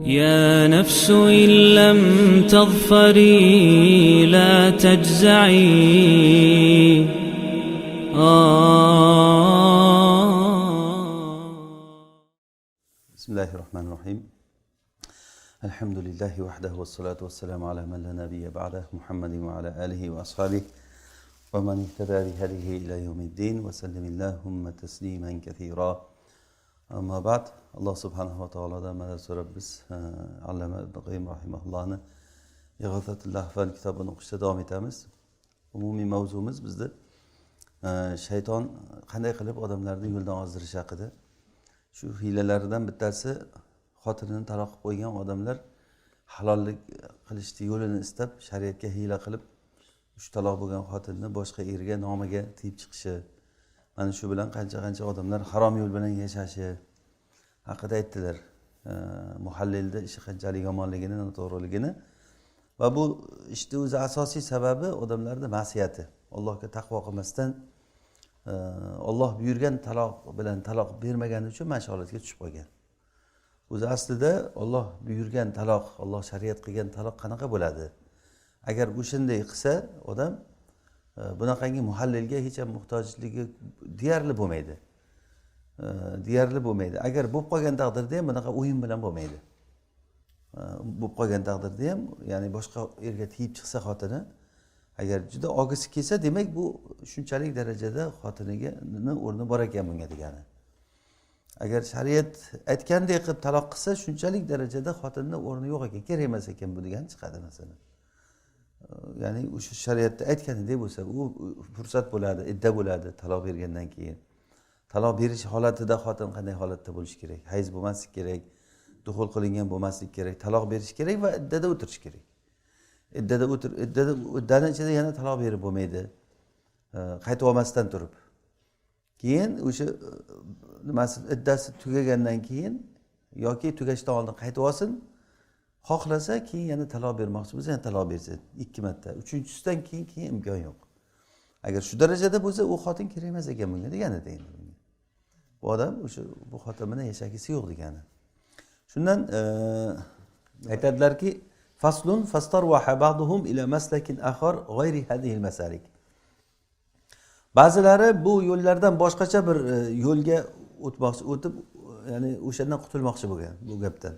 يا نفس إن لم تظفري لا تجزعي. آه. بسم الله الرحمن الرحيم، الحمد لله وحده، والصلاة والسلام على من لا نبي بعده، محمد وعلى آله وأصحابه ومن اهتدى بهديه إلى يوم الدين وسلم اللهم تسليما كثيرا. أما بعد، Alloh subhanahu va taolodan madad so'rab, biz allama Ibn Qayim rahimaullohni Ig'osatul Lahfan kitobini o'qishda davom etamiz. Umumiy mavzumiz bizni shayton qanday qilib odamlarni yo'ldan ozdirish haqida. Shu hiylalaridan bittasi, xotinini taloq qilib qo'ygan odamlar halollik qilishni yo'lini istab, shariatga hiyla qilib, uch taloq bo'lgan xotinni boshqa erga nomiga tegib chiqishi, mana shu bilan qancha qancha odamlar harom yo'l bilan yashashi haqida aytdilar. Muhallilni ishi qanchalik yomonligini, noto'g'riligini va bu ishni o'zi asosiy sababi odamlarni ma'siyati, Allohga taqvo qilmasdan, Olloh buyurgan taloq bilan taloq bermagani uchun mana shu holatga tushib qolgan. O'zi aslida Olloh buyurgan taloq, Olloh shariat qilgan taloq qanaqa bo'ladi? Agar o'shanday qilsa odam, bunaqangi muhallilga hech ham muhtojligi deyarli bo'lmaydi, deyarli bo'lmaydi. Agar bo'lib qolgan taqdirda ham bunaqa o'yin bilan bo'lmaydi. Bo'lib qolgan taqdirda ham, ya'ni boshqa erga tegib chiqsa xotini, agar juda olgisi kelsa, demak, bu shunchalik darajada xotiniga o'rni bor ekan bunga degani. Agar shariat aytgandek qilib taloq qilsa, shunchalik darajada xotinni o'rni yo'q ekan, kerak emas ekan bu degani chiqadi masalan. Ya'ni o'sha shariatda aytganidek bo'lsa, u fursat bo'ladi, idda bo'ladi taloq bergandan keyin. Taloq berish holatida xotin qanday holatda bo'lishi kerak? Hayz bo'lmasligi kerak, duxul qilingan bo'lmasligi kerak, taloq berish kerak va iddada o'tirish kerak. Iddada o'tir, iddada, iddani ichida yana taloq berib bo'lmaydi, qaytib olmasdan turib. Keyin o'sha nimasi, iddasi tugagandan keyin yoki tugashidan oldin qaytib olsin, xohlasa keyin yana taloq bermoqchi bo'lsa, yana taloq bersin ikki marta. Uchinchisidan keyin imkon yo'q. Agar shu darajada bo'lsa, u xotin kerak emas ekan bunga degani endi. Bu odam o'sha bu xotin bilan yashagisi yo'q degani. Shundan aytadilarki: فصل، فاسترواح بعضهم إلى مسلك آخر غير هذه المسالك. Ba'zilari bu yo'llardan boshqacha bir yo'lga o'tmoqchi, o'tib, ya'ni o'shandan qutulmoqchi bo'lgan bu gapdan.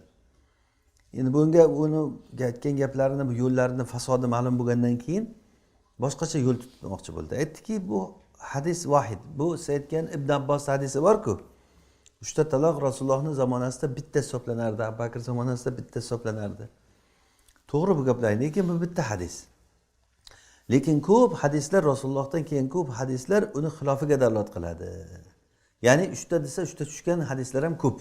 Endi bunga uni aytgan gaplarini, bu yo'llarini fasodi ma'lum bo'lgandan keyin boshqacha yo'l tutmoqchi bo'ldi. Aytdiki, bu hadis vahid, bu siz aytgan Ibn Abbos hadisi borku, uchta taloq Rasulullohni zamonasida bitta hisoblanardi, Abu Bakr zamonasida bitta hisoblanardi. To'g'ri bu gaplar, lekin bu bitta hadis. Lekin ko'p hadislar, Rasulullohdan keyin ko'p hadislar uni xilofiga dalolat qiladi. Ya'ni uchta desa, uchta tushgan hadislar ham ko'p.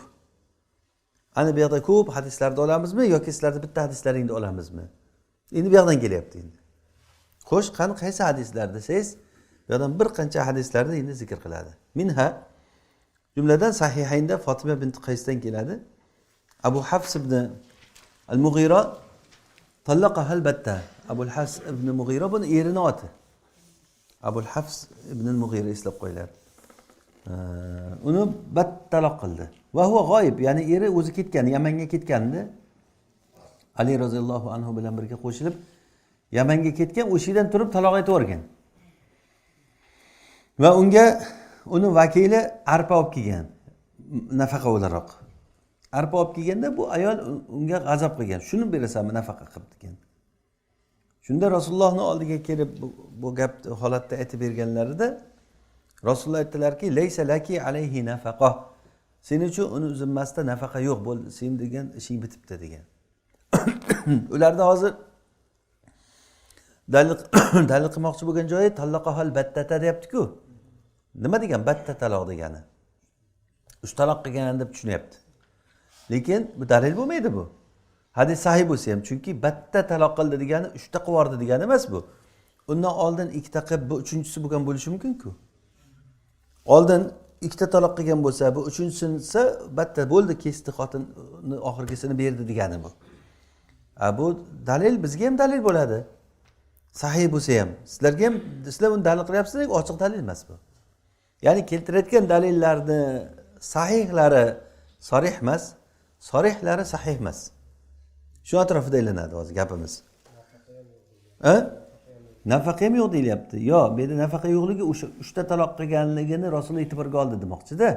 Ana bu yoqda ko'p hadislarni olamizmi yoki sizlarni bitta hadislaringni olamizmi? Endi bu yoqdan kelyapti endi. Xo'sh, qani, qaysi hadislar desangiz, bu yoqdan bir qancha hadislarni endi zikr qiladi. منها, jumladan Sahihaynda Fotima bint Qaysdan keladi. Abu Hafs ibn al Mug'ira طلقها البتة. Abu Hafs ibn Mug'ira, buni erini oti. Abu Hafs ibn Mug'ira, eslab qo'yinglar. Uni bat taloq qildi. وهو غائب, ya'ni eri o'zi ketgan, Yamanga ketgandi. Ali roziyallohu anhu bilan birga qo'shilib Yamanga ketgan, o'sha yerdan turib taloq aytib yuborgan. Va unga uni vakili arpa olib kelgan nafaqa o'laroq. Arpa olib kelganda, bu ayol unga g'azab qilgan. "Shuni berasanmi nafaqa qilib?" degan. Shunda Rasulullohni oldiga kelib bu gap holatda aytib berganlarida, Rasululloh aytdilarki: ليس لك عليه نفقة. Sen uchun uni zimmasida nafaqa yo'q, bo'ldi, sen degan ishing bitibdi degan. Ularda hozir dalil qilmoqchi bo'lgan joyi طلقها البتة deyaptiku. Nima degan batta taloq degani? Uch taloq qilgan deb tushunyapti. Lekin bu dalil bo'lmaydi bu. Hadis sahih bo'lsa ham, chunki batta taloq qildi degani uchta qilib yubordi degani emas bu. Undan oldin ikkita qilib, bu uchinchisi bo'lgan bo'lishi mumkin-ku. Oldin ikkita taloq qilgan bo'lsa, bu uchinchisini desa, batta bo'ldi, kesdi, xotinni oxirgisini berdi degani bu. A bu dalil bizga ham dalil bo'ladi. Sahih bo'lsa ham, sizlarga ham, sizlar uni dalil qilyapsizlar, ochiq dalil emas bu. Ya'ni keltirayotgan dalillarni sahihlari sarih emas, sarihlari sahih emas. Shu atrofida aylanadi hozir gapimiz. Nafaqa ham yo'q deyilyapti. Yo'q, bu yerda nafaqa yo'qligi o'sha 3 ta taloq qilganligini Rasululloh e'tiborga oldi demoqchida.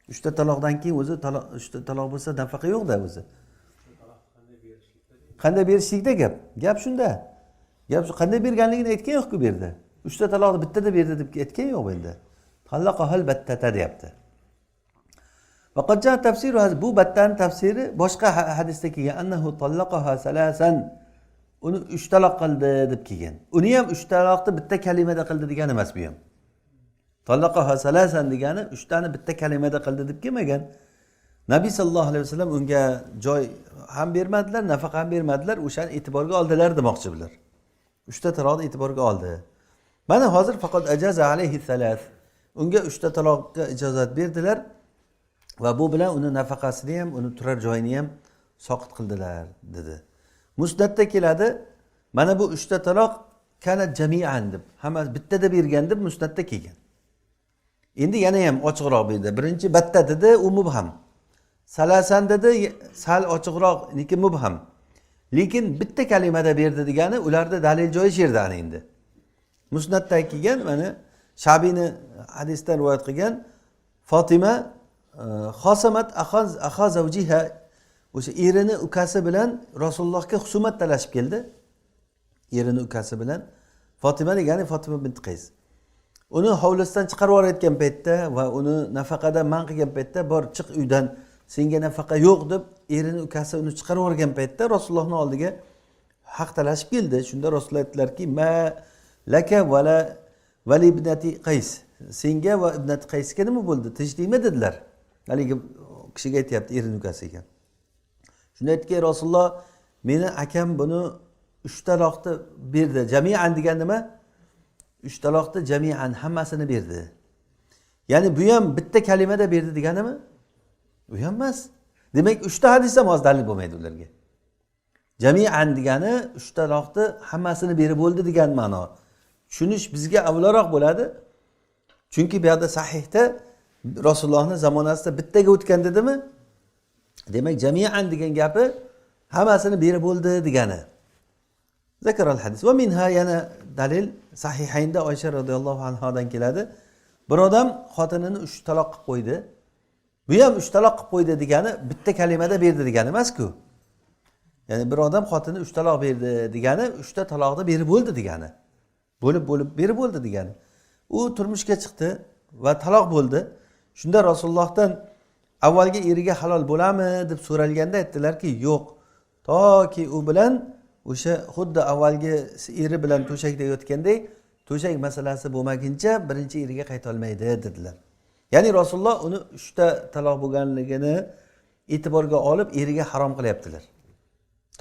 3 ta taloqdan keyin o'zi taloq, 3 ta taloq bo'lsa nafaqa yo'qda o'zi. Qanday berishlikda gap? Gap shunda. Gap shu, qanday berganligini aytgan yo'q-ku bu yerda. 3 ta taloqni bittada berdi deb aytgan yo'q bu yerda. Talaqahal battata deyapti. Faqat ja tafsiru, bu battani tafsiri boshqa hadisda kelgan. Annahu talaqaha salasan. Uni 3 taloq qildi deb kelgan. Uni ham 3 taloqni bitta kalimada qildi degani emas bu ham. Talaqaha salasan degani 3 tani bitta kalimada qildi deb kelmagan. Nabiy sallallohu alayhi vasallam unga joy ham bermadilar, nafaqa ham bermadilar, o'shani e'tiborga oldilar demoqchi bular. 3 ta taloqni e'tiborga oldi. Mana hozir faqat ajaza alayhi salas. Unga 3 ta taloqqa ijozat berdilar va bu bilan uni nafaqasini ham, uni turar joyini ham soqit qildilar dedi. Musnatda keladi, mana bu 3 ta taloq kana jami'an deb, hammasi bittada bergan deb musnatda kelgan. Endi yana ham ochiqroq bu yerda. Birinchi batta dedi, u mubham. Salasan dedi, sal ochiqroq, lekin mubham. Lekin bitta kalimada berdi degani ularda dalil joyi shu yerda ana endi. Musnatda kelgan, mana Shabini hadisdan rivoyat qilgan Fatima xosamat axo zavjiha, o'sha erini ukasi bilan Rasulullohga husumat talashib keldi. Erini ukasi bilan Fatima degani Fatima bint Qays. Uni hovlisidan chiqarib yuborayotgan paytda va uni nafaqadan man qilgan paytda, bor chiq uydan, senga nafaqa yo'q deb erini ukasi uni chiqarib yuborgan paytda Rasulullohning oldiga haq talashib keldi. Shunda Rasululloh aytdilarki, ma laka vala vali ibnati Qays. Senga va ibnati Qaysga nima bo'ldi? Tinchlikmi dedilar. Haligi kishiga aytyapti, erini ukasi ekan. Shunda aytdiki, Rasululloh, meni akam buni 3 taloqni berdi. Jami'an degan nima? 3 taloqni jami'an hammasini berdi. Ya'ni bu ham bitta kalimada berdi deganimi? U ham emas. Demak, 3 ta hadis ham hozir dalil bo'lmaydi ularga. Jami'an degani 3 taloqni hammasini berib bo'ldi degan ma'no. Tushunish bizga avvalroq bo'ladi. Chunki bu yerda sahihda Rasulullohning zamonasida bittaga o'tgan dedimi? Demak, jami'an degan gapi hammasini berib bo'ldi degani. Zakaral hadis va minha, yana dalil sahihaynda Oysha radhiyallohu anhodan keladi. Bir odam xotinini 3 taloq qilib qo'ydi. Bu ham 3 taloq qilib qo'ydi degani bitta kalimada berdi degani emas-ku. Ya'ni bir odam xotinini 3 taloq berdi degani 3 ta taloqni berib bo'ldi degani. Bo'lib-bo'lib berib bo'ldi degani. U turmushga chiqdi va taloq bo'ldi. Shunda Rasulullohdan avvalgi eriga halol bo'ladimi deb so'ralganda aytdilarki, yo'q. Toki u bilan o'sha xuddi avvalgi eri bilan to'shakda yotganday to'shak masalasi bo'lmaguncha birinchi eriga qayta olmaydi dedilar. Ya'ni Rasululloh uni 3 ta taloq bo'lganligini e'tiborga olib eriga harom qilyaptilar.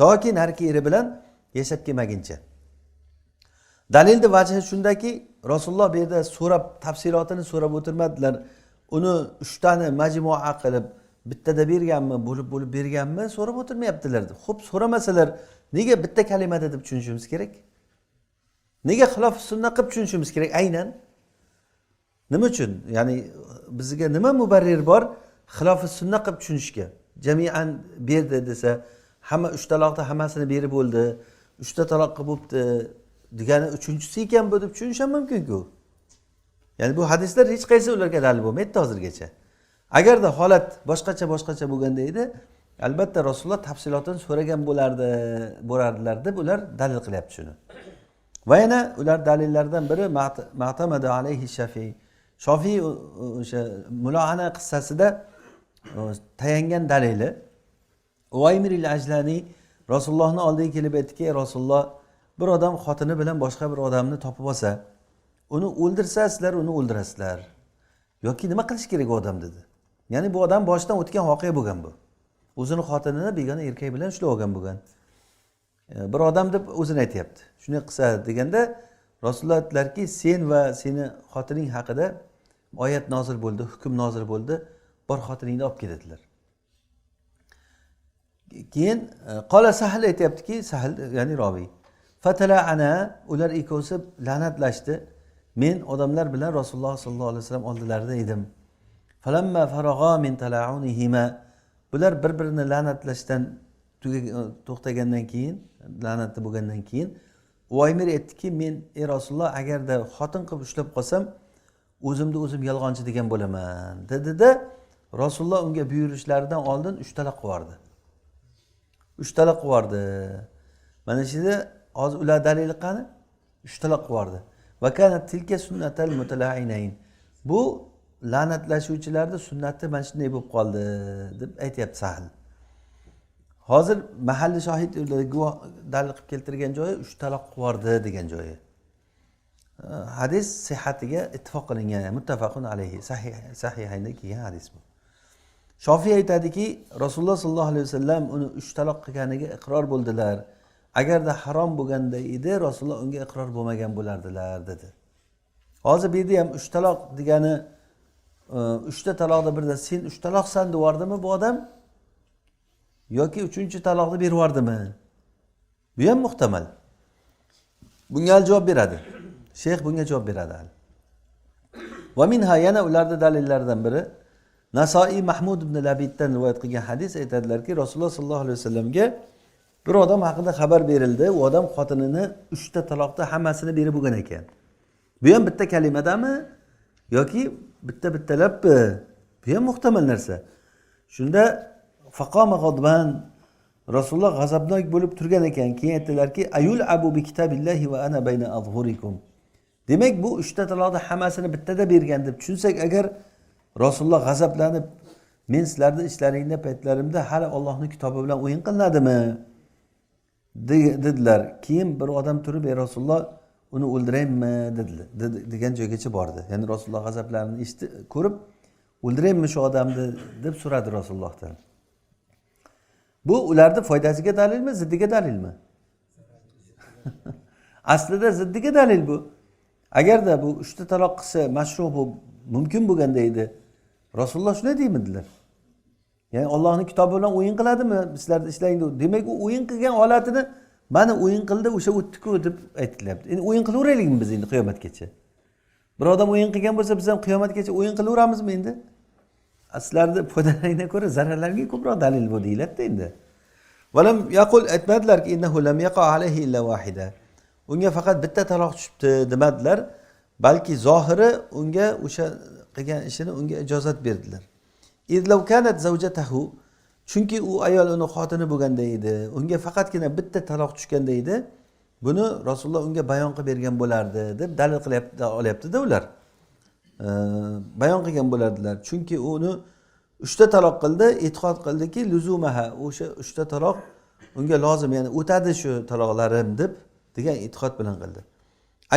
Toki narki eri bilan yashab kelmaguncha. Dalilni vajhi shundaki, Rasululloh bu yerda so'rab tafsilotini so'rab o'tirmadilar. Uni 3 tani majmua qilib bittada berganmi, bo'lib-bo'lib berganmi so'rab o'tirmayaptilar. Xo'p, so'ramasalar nega bitta kalimada deb tushunishimiz kerak? Nega xilof sunna qilib tushunishimiz kerak aynan? Nima uchun? Ya'ni bizga nima mubarrir bor xilofi sunna qilib tushunishga? Jami'an berdi desa, hamma 3 taloqni hammasini berib bo'ldi, 3 ta taloq qilib bo'pti degani uchinchisi ekan bu deb tushunish ham mumkin-ku. Ya'ni bu hadislar hech qaysi ularga dalil bo'lmaydi hozirgacha. Agarda holat boshqacha bo'lganda edi, albatta Rasululloh tafsilotini so'ragan bo'lardilar deb ular dalil qilyapti shuni. Va yana ular dalillardan biri ma'tamada alayhi Shafiy. Shofiy o'sha mulohana qissasida tayangan dalili. Uvaymir al-Ajlani Rasulullohning oldiga kelib aytdiki, Rasululloh, bir odam xotini bilan boshqa bir odamni topib olsa, uni o'ldirsa, sizlar uni o'ldirasizlar. Yoki nima qilish kerak u odam dedi. Ya'ni bu odam boshidan o'tgan voqea bo'lgan bu. O'zini xotinini begona erkak bilan ushlab olgan bo'lgan. Bir odam deb o'zini aytyapti. Shunday qilsa deganda Rasululloh aytdilarki, sen va seni xotining haqida oyat nozil bo'ldi, hukm nozil bo'ldi, bor xotiningni olib kel dedilar. Keyin qola Sahl aytyaptiki, Sahl ya'ni roviy. Fatala ana, ular ikkovsi la'natlashdi. Men odamlar bilan Rasululloh sollallohu alayhi vasallam oldilarida edim. Falamma faragha min tala'unihima, bular bir-birini la'natlashdan to'xtagandan keyin, la'natli bo'lgandan keyin Uvaymir aytdiki, men ey Rasululloh, agarda xotin qilib ushlab qolsam, o'zimni o'zim yolg'onchi degan bo'laman dedida, Rasululloh unga buyurishlaridan oldin 3 taloq qilib yubordi. 3 taloq qilib yubordi. Mana shu yerda hozir ular dalili qani? 3 taloq qilib yubordi. Va kanat tilka sunnatal mutala'inayn. Bu la'natlashuvchilarning sunnati mana shunday bo'lib qoldi deb aytyapti Sahl. Hozir mahalli shohid guvoh dalil qilib keltirgan joyi 3 taloq qilib yubordi degan joyi. Hadis sihhatiga ittifoq qilingan, muttafaqun alayhi, sahihaynda kelgan hadis bu. Shofiy aytadiki, Rasululloh sollallohu alayhi vasallam uni 3 taloq qilganiga iqror bo'ldilar. Agarda harom bo'lganda edi, Rasululloh unga iqror bo'lmagan bo'lardilar dedi. Hozir bu yerda ham 3 taloq degani, 3 ta taloqni birda sen 3 taloqsan deb yubordimi bu odam yoki 3-chi taloqni berib yubordimi? Bu ham muhtamal. Bunga hali javob beradi. Sheyx bunga javob beradi hali. Va minha, yana ularda dalillardan biri Nasoiy Mahmud ibn Labiddan rivoyat qilgan hadis, aytadilarki, Rasululloh sollallohu alayhi vasallamga bir odam haqida xabar berildi. U odam xotinini 3 ta taloqda hammasini berib bo'lgan ekan. Bu ham bitta kalimadami yoki bitta bittalabmi? Bu ham muhtamal narsa. Shunda faqoma g'adban, Rasululloh g'azabnok bo'lib turgan ekan. Keyin aytdilarki, ayul abu bi kitabillahi va ana bayna azhurikum. Demak, bu 3 ta taloqni hammasini bittada bergan deb tushunsak, agar Rasululloh g'azablanib, men sizlarni ishlaringda paytlarimda hali Allohning kitobi bilan o'yin qilinadimi dedilar. Keyin bir odam turib, ey Rasululloh, uni o'ldiraymi dedilar, degan joygacha bordi. Ya'ni Rasululloh g'azablarini eshitib, ko'rib, o'ldiraymi shu odamni deb so'radi Rasulullohdan. Bu ularning foydasiga dalilmi, ziddiga dalilmi? Aslida ziddiga dalil bu. Agarda bu 3 ta taloq qilsa mashru bu mumkin bo'lganda edi, Rasululloh shunday deymidilar. Ya'ni Allohning kitobi bilan o'yin qiladimi sizlarni ishlaringda? Demak, u o'yin qilgan holatini mana o'yin qildi, o'sha o'tdi-ku deb aytilyapti. Endi o'yin qilaveraylikmi biz endi qiyomatgacha? Bir odam o'yin qilgan bo'lsa, biz ham qiyomatgacha o'yin qilaveramizmi endi? Sizlarni foydalaringdan ko'ra zararlarga ko'proq dalil bu deyiladida endi. Valam yaqul, aytmadilarki, innahu lam yaqa alayhi illa wahida. Unga faqat bitta taloq tushibdi demadilar, balki zohiri unga o'sha qilgan ishini unga ijozat berdilar. Idlaw kanat zawjatahu, chunki u ayol uni xotini bo'lganda edi, unga faqatgina bitta taloq tushganda edi, buni Rasululloh unga bayon qilib bergan bo'lardi deb dalil qilyapti, olyapti-da ular. Bayon qilgan bo'lardilar. Chunki uni 3 ta taloq qildi, e'tiqod qildiki, luzumaha, o'sha 3 ta taloq unga lozim, ya'ni o'tadi shu taloqlarim deb degan e'tiqod bilan qildi.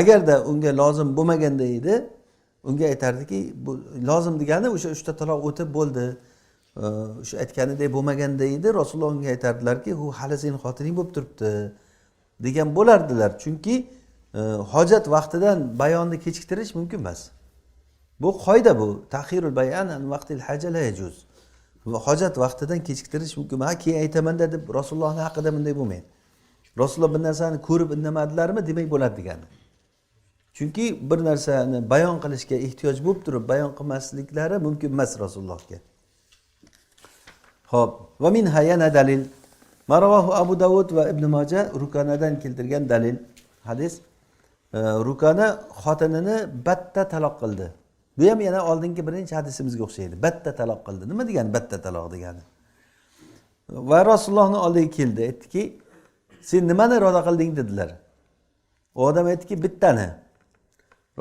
Agarda unga lozim bo'lmaganda edi, unga aytardiki, bu lozim degani o'sha 3 ta taloq o'tib bo'ldi. O'sha aytganidek bo'lmaganda edi, Rasululloh unga aytardilarki, u hali sening xotining bo'lib turibdi degan bo'lardilar. Chunki hojat vaqtidan bayonni kechiktirish mumkin emas. Bu qoida bu. Ta'xirul bayan an vaqtil haja la yajuz. Hojat vaqtidan kechiktirish mumkin emas. Ha, keyin aytamanda deb Rasulullohning haqida bunday bo'lmaydi. Rasululloh bir narsani ko'rib indamadilarmi, demak bo'ladi degani. Chunki bir narsani bayon qilishga ehtiyoj bo'lib turib bayon qilmasliklari mumkin emas Rasulullohga. Xo'p, va minha, yana dalil. Maravahu Abu Davud va Ibn Moja, Rukanadan keltirgan dalil hadis. Rukana xotinini batta taloq qildi. Bu ham yana oldingi birinchi hadisimizga o'xshaydi. Batta taloq qildi. Nima degani batta taloq degani? Va Rasulullohning oldiga keldi, aytdiki, sen nimani iroda qilding dedilar. U odam aytdiki, bittani.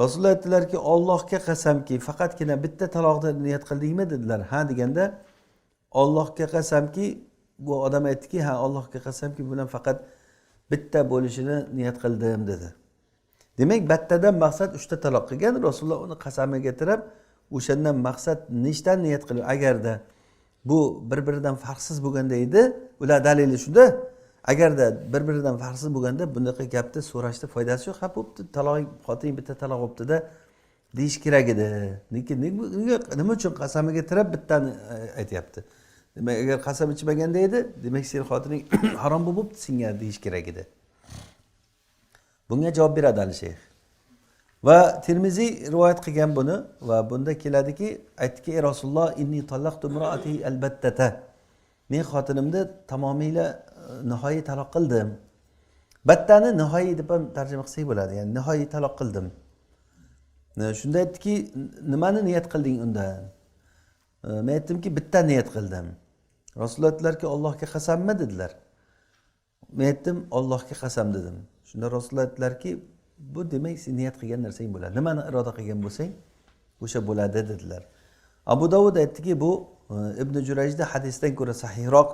Rasululloh aytdilarki, Allohga qasamki, faqatgina bitta taloqni niyat qildingmi dedilar. Ha deganda, Allohga qasamki, bu odam aytdiki, ha, Allohga qasamki, bilan faqat bitta bo'lishini niyat qildim dedi. Demak, battadan maqsad 3 ta taloq qilgan. Rasululloh uni qasamiga tirab, o'shandan maqsad nechtan niyat qilib, agarda bu bir-biridan farqsiz bo'lganda edi, ular dalili shuda. Agarda bir-biridan farqsiz bo'lganda bunaqa gapni so'rashda foydasi yo'q. Ha, bo'pti, taloq, xotining bitta taloq bo'pti-da deyish kerak edi. Lekin nima uchun qasamiga tirab bittani aytyapti? Demak, agar qasam ichmaganda edi, demak sen xotining harom bo'libdi senga deyish kerak edi. Bunga javob beradi Ali shayx. Va Termiziy rivoyat qilgan buni va bunda keladiki, aytdiki, ey Rasululloh, inni tallaqtu imraati albattata. Men xotinimni tamomila nihoyiy taloq qildim. Battani nihoyiy deb ham tarjima qilsak bo'ladi, ya'ni nihoyiy taloq qildim. Shunda aytdiki, nimani niyat qilding undan? Men aytdimki, bitta niyat qildim. Rasululloh aytdilarki, Allohga qasammi dedilar. Men aytdim, Allohga qasam dedim. Shunda Rasululloh aytdilarki, bu demak sen niyat qilgan narsang bo'ladi. Nimani iroda qilgan bo'lsang, o'sha bo'ladi dedilar. Abu Davud aytdiki, bu Ibn Jurayjda hadisdan ko'ra sahihroq.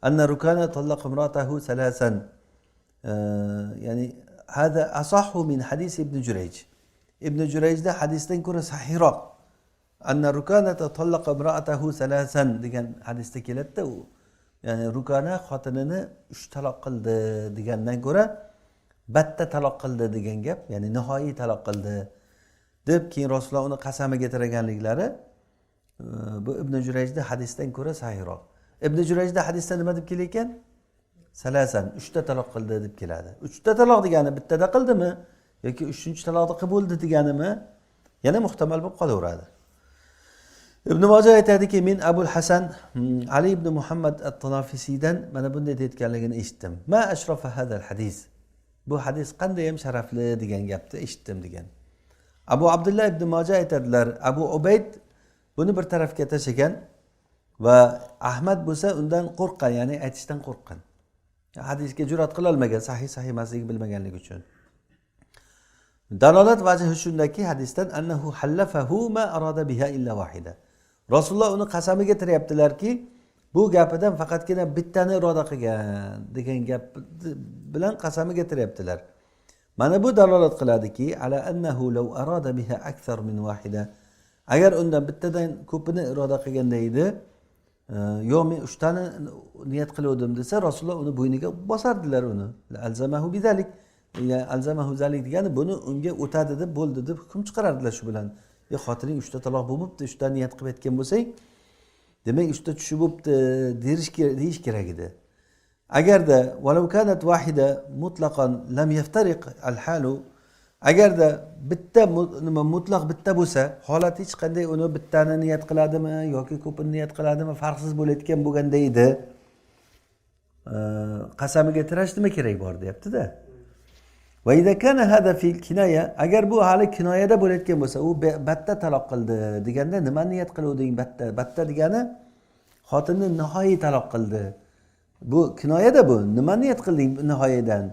Anna Rukana talaqa imratahu salasan. Ya'ni hada asahhu min hadis Ibn Jurayj. Ibn Jurayjda hadisdan ko'ra sahihroq. Anna Rukana talaqa imratahu salasan degan hadisda keladi-da u. Ya'ni Rukana xotinini 3 taloq qildi degandan ko'ra batta taloq qildi degan gap, ya'ni nihoyiy taloq qildi deb keyin Rasululloh uni qasamiga tiraganliklari bu Ibn Jurayjda hadisdan ko'ra sahihroq. Ibn Jurayjda hadisda nima deb kelar ekan? Salasan, 3 ta taloq qildi deb keladi. 3 ta taloq degani bittada qildimi yoki 3-taloqni qilib bo'ldi deganimi yana muhtamal bo'lib qolaveradi. Ibn Moja aytadiki, men Abul Hasan Ali ibn Muhammad at-Tanafisiydan mana bunday deyotganligini eshitdim. Ma ashrafa hadal hadis. Bu hadis qanday ham sharafli degan gapni eshitdim degan. Abu Abdullah ibn Moja aytadilar, Abu Ubayd buni bir tarafga tashlagan va Ahmad bo'lsa undan qo'rqqan, ya'ni aytishdan qo'rqqan. Hadisga jur'at qila olmagan, sahih emasligini bilmaganligi uchun. Dalolat vajhi shundaki hadisdan annahu hallafahu ma arada biha illa wahida. Rasululloh uni qasamiga tiryaptilarki, bu gapidan faqatgina bittani iroda qilgan degan gap bilan qasamiga tiryaptilar. Mana bu dalolat qiladiki, ala annahu law arada biha akthar min wahida. Agar undan bittadan ko'pini iroda qilganda edi, yo'q men 3 tani niyat qiluvdim desa, Rasululloh uni bo'yniga bosardilar uni. Alzamahu bizalik, ya alzamahu zalik degani buni unga o'tadi deb bo'ldi deb hukm chiqarardilar shu bilan. Ya xotining 3 ta taloq bo'libdi, 3 ta niyat qilib aytgan bo'lsang, demak 3 ta tushib bo'libdi deyish kerak edi. Agarda walau kanat wahida mutlaqan lam yaftariq al-halu, agarda bitta nima mutlaq bitta bo'lsa, holat hech qanday uni bittani niyat qiladimi yoki ko'pini niyat qiladimi farqsiz bo'layotgan bo'lganda edi, qasamiga tirash nima kerak bor deyapti-da. Va idza kana hada fi kinoya, agar bu hali kinoyada bo'layotgan bo'lsa, u batta taloq qildi deganda nima niyat qiluvding batta? Batta degani xotinni nihoyiy taloq qildi. Bu kinoyada bu. Nima niyat qilding nihoyadan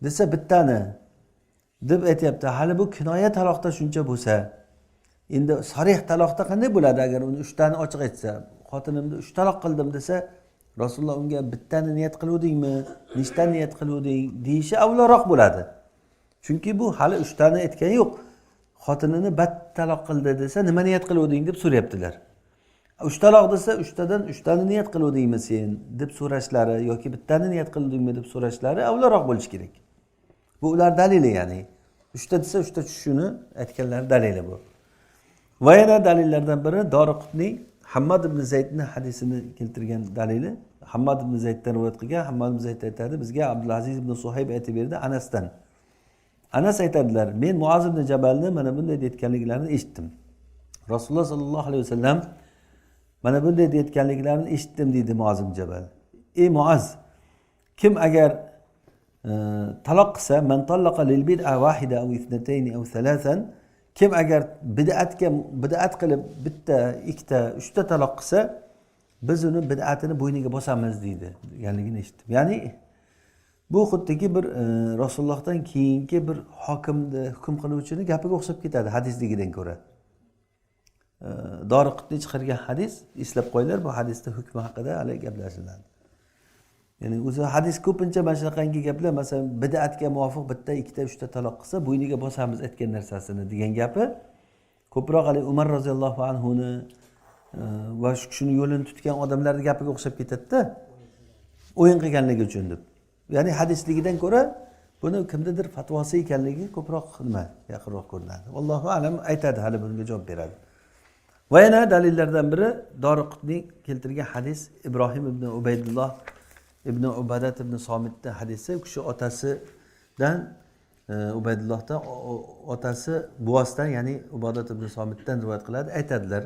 desa bittani deb aytyapti. Hali bu kinoya taloqda shuncha bo'lsa, endi sarih taloqda qanday bo'ladi agar uni 3 tani ochiq aytsa, xotinimni 3 taloq qildim desa, Rasululloh unga bittani niyat qiluvdingmi, nechtani niyat qiluvding deyishi avvalroq bo'ladi. Chunki bu hali 3 tani aytgani yo'q. Xotinini bat taloq qildi desa, nima niyat qiluvding deb so'rayaptilar. 3 taloq desa, 3 tadan 3 tani niyat qiluvdingmi sen deb so'rashlari yoki bittani niyat qildingmi deb so'rashlari avvalroq bo'lishi kerak. Bu ular dalili, ya'ni 3 ta desa 3 ta tushishini aytganlari dalili bu. Va yana dalillardan biri Doriqutniy Hammad ibn Zaydning hadisini keltirgan dalili. Hammad ibn Zayddan rivoyat qilgan. Hammad ibn Zayd aytadi, bizga Abdulaziz ibn Suhayb aytib berdi Anasdan. Anas aytadilar, men Muaz ibn Jabalni mana bunday deyotganliklarini eshitdim. Rasululloh sallallohu alayhi vasallam mana bunday deyotganliklarini eshitdim deydi Muaz ibn Jabal. Ey Muaz, kim agar taloq qilsa, man talaqa lil bid'a wahida aw ithnatayn aw thalathan, kim agar bid'atga bid'at qilib bitta, ikkita, uchta taloq qilsa, biz uni bid'atini bo'yniga bosamiz deydi deganligini eshitdim. Ya'ni bu xuddiki bir Rasulullohdan keyingi bir hokimni, hukm qiluvchini gapiga o'xshab ketadi hadisligidan ko'ra. Doriqutniy chiqargan hadis, eslab qo'yinglar, bu hadisda hukmi haqida hali gaplashiladi. Ya'ni o'zi hadis ko'pincha mana shunaqangi gaplar, masalan, bid'atga muvofiq bitta, ikkita, uchta taloq qilsa, bo'yniga bosamiz aytgan narsasini degan gapi ko'proq hali Umar roziyallohu anhuni va shu kishini yo'lini tutgan odamlarning gapiga o'xshab ketadi-da. O'yin qilganligi uchun deb. Ya'ni hadisligidan ko'ra buni kimnidir fatvosi ekanligi ko'proq nima yaqinroq ko'rinadi. Allohu alam aytadi, hali bunga javob beradi. Va yana dalillardan biri Doriqutniy keltirgan hadis, Ibrohim ibn Ubaydulloh ibn Ubadat ibn Somitning hadisi. U kishi otasidan Ubaydullohdan, otasi buvasidan, ya'ni Ubadat ibn Somitdan rivoyat qiladi. Aytadilar: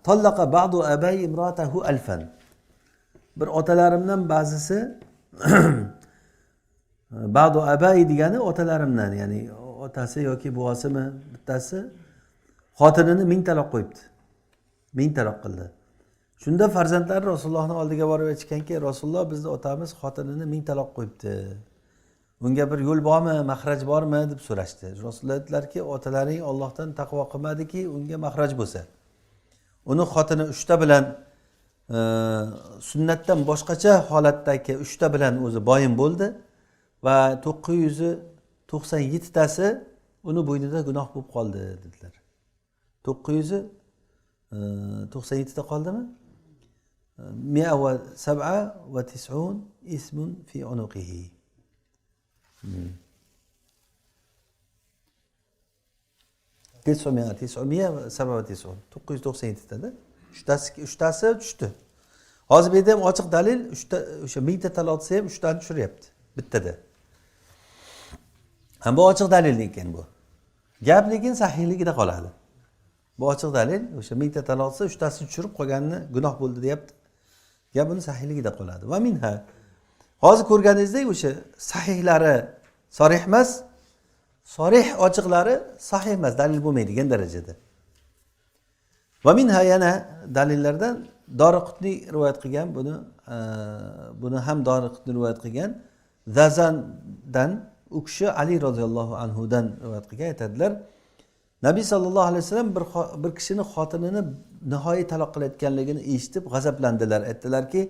Tallaqa ba'du abai imratahu alfan. Bir otalarimdan ba'zisi ba'du abai degani otalarimdan, ya'ni otasi yoki buvasimi bittasi xotinini 1000 taloq qo'yibdi. 1000 taloq qildi. Shunda farzandlari Rasulullohning oldiga borib aytishganki, Rasululloh bizni otamiz xotinini 1000 taloq qo'yibdi. Unga bir yo'l bormi, maxraj bormi deb so'rashdi. Rasululloh aytdilarki, otalaring Allohdan taqvo qilmadiki, unga maxraj bo'lsa. Uni xotini 3 ta bilan sunnatdan boshqacha holatdagi 3 ta bilan o'zi boyin bo'ldi va 997 tasi uni bo'ynida gunoh bo'lib qoldi dedilar. 997 ta qoldimi? Mi'a va sab'a va tis'un ismun fi unuqihi. Tis'umiya, tis'umiya va sab'a va tis'un. 997 tada. Uchtasi tushdi. Hozir bu yerda ham ochiq dalil, uchta o'sha 1000 ta taloq desa ham 3 tani tushiryapti bittada. Ham bu ochiq dalil ekan bu. Gap lekin sahihligida qoladi. Bu ochiq dalil, o'sha 1000 ta taloq desa 3 tasini tushirib qolganini gunoh bo'ldi deyapti. Gap buni sahihligida qoladi. Va minha. Hozir ko'rganingizdek o'sha sahihlari sarih emas, sarih ochiqlari sahih emas, dalil bo'lmaydigan darajada. Va minha yana dalillardan Doriqutniy rivoyat qilgan, buni ham Doriqutniy rivoyat qilgan. Zazandan u kishi Ali roziyallohu anhudan rivoyat qilgan, aytadilar. Nabiy sallallohu alayhi vasallam bir kishini xotinini nihoyiy taloq qilayotganligini eshitib g'azablandilar. Aytdilarki,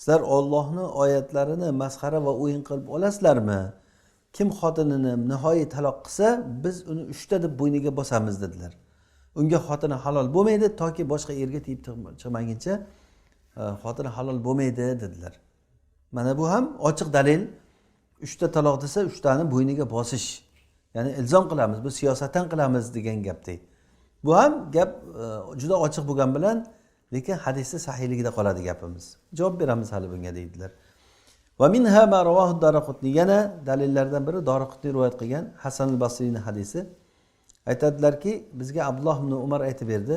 sizlar Allohning oyatlarini masxara va o'yin qilib olasizlarmi? Kim xotinini nihoyiy taloq qilsa, biz uni 3 ta deb bo'yniga bosamiz dedilar. Unga xotini halol bo'lmaydi toki boshqa erga tegib chiqmaguncha xotini halol bo'lmaydi dedilar. Mana bu ham ochiq dalil. 3 ta taloq desa 3 tani bo'yniga bosish. Ya'ni ilzom qilamiz, bu siyosatdan qilamiz degan gapdek. Bu ham gap juda ochiq bo'lgan bilan, lekin hadisda sahihligida qoladi gapimiz. Javob beramiz hali bunga deydilar. Va minha ma rawahu Daraqutni. Yana dalillardan biri Daraqutni rivoyat qilgan Hasan al-Basriyning hadisi. Aytadilarki, bizga Abdulloh ibn Umar aytib berdi.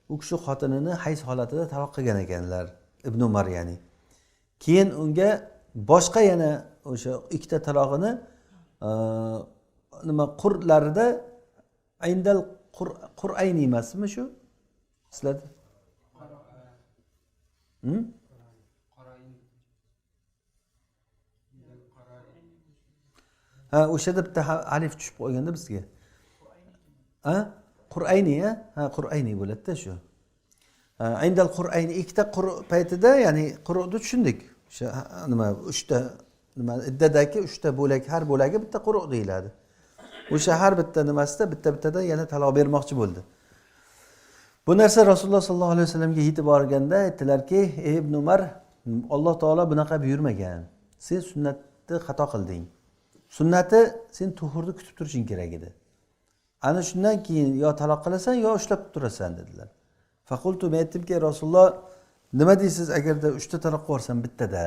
U kishi xotinini hayz holatida taloq qilgan ekanlar, Ibn Umar ya'ni. Keyin unga boshqa yana o'sha 2 ta talog'ini nima qurlarida indal qur'ayni emasmi shu? Sizlarda? Ha, o'shada bitta alif tushib qolganda bizga. Ha? Qur'ayni, ha, qur'ayni bo'ladi-da shu. Indal qur'ayni ikkita qur paytida, ya'ni qur'ni tushundik. O'sha nima uchta nima iddadagi uchta bo'lak, har bo'lagi bitta qur' deyiladi. O'sha har bitta nimasida bitta-bittadan yana taloq bermoqchi bo'ldi. Bu narsa Rasululloh sollallohu alayhi vasallamga yetib borganda aytdilarki, ey Ibn Umar, Alloh taolo bunaqa buyurmagan. Sen sunnatni xato qilding. Sunnati sen tuhurni kutib turishing kerak edi. Ana shundan keyin yo taloq qilasan, yo ushlab turasan dedilar. Faqultu, men aytdimki, Rasululloh, nima deysiz agarda 3 ta taloq qo'yarsam bittada?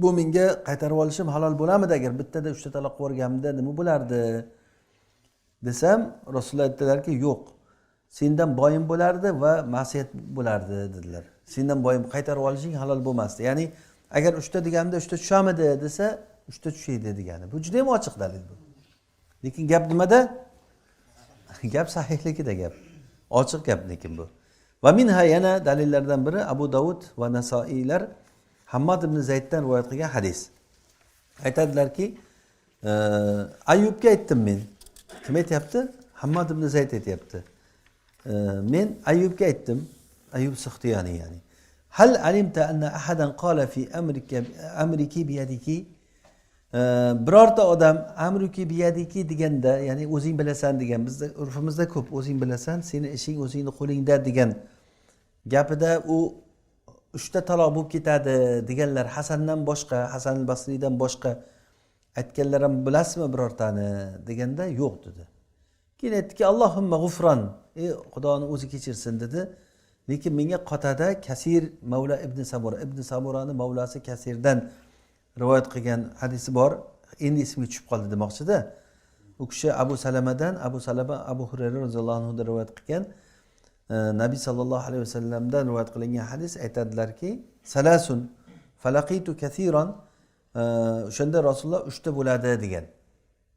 Bu menga qaytarib olishim halol bo'lamidi agar bittada 3 ta taloq qo'yganimda nima bo'lardi? Desam, Rasululloh aytdilarki, yo'q. Sendan boyim bo'lardi va ma'siyat bo'lardi dedilar. Sendan boyim qaytarib olishing halol bo'lmasdi. Ya'ni agar 3 ta deganimda 3 ta tushamidi desa, 3 ta tushaydi degani. Bu juda ham ochiq dalil bu. Lekin gap nimada? Gap sahihligida gap. Ochiq gap lekin bu. Va minha yana dalillardan biri Abu Davud va Nasoiylar Hammad ibn Zayddan rivoyat qilgan hadis. Aytadilarki, Ayyubga aytdim men. Kim aytayapti? Hammad ibn Zayd aytayapti. Men Ayyubga aytdim. Ayyub Sixtiyani ya'ni. Hal alimta anna ahadan qala fi amrika amriki biyadiki? Birorta odam amruki biyadiki deganda, ya'ni o'zing bilasan degan, bizda urfimizda ko'p o'zing bilasan, seni ishing o'zingni qo'lingda degan gapida u 3 ta taloq bo'lib ketadi deganlar Hasandan boshqa, Hasan al-Basriydan boshqa aytganlar ham bilasizmi birortani deganda yo'q dedi. Keyin aytdiki, Allohumma g'ufron, ey Xudoning o'zi kechirsin dedi. Lekin menga Qatada Kasir Mavla ibn Samura, ibn Samurani mavlasi Kasirdan rivoyat qilgan hadisi bor. Endi esimga tushib qoldi demoqchida. U kishi Abu Salamadan, Abu Salama Abu Hurayra roziyallohu anhudan rivoyat qilgan. Nabiy sallallohu alayhi vasallamdan rivoyat qilingan hadis, aytadilarki, Salasun falaqitu kasiran, o'shanda Rasululloh 3ta bo'ladi degan.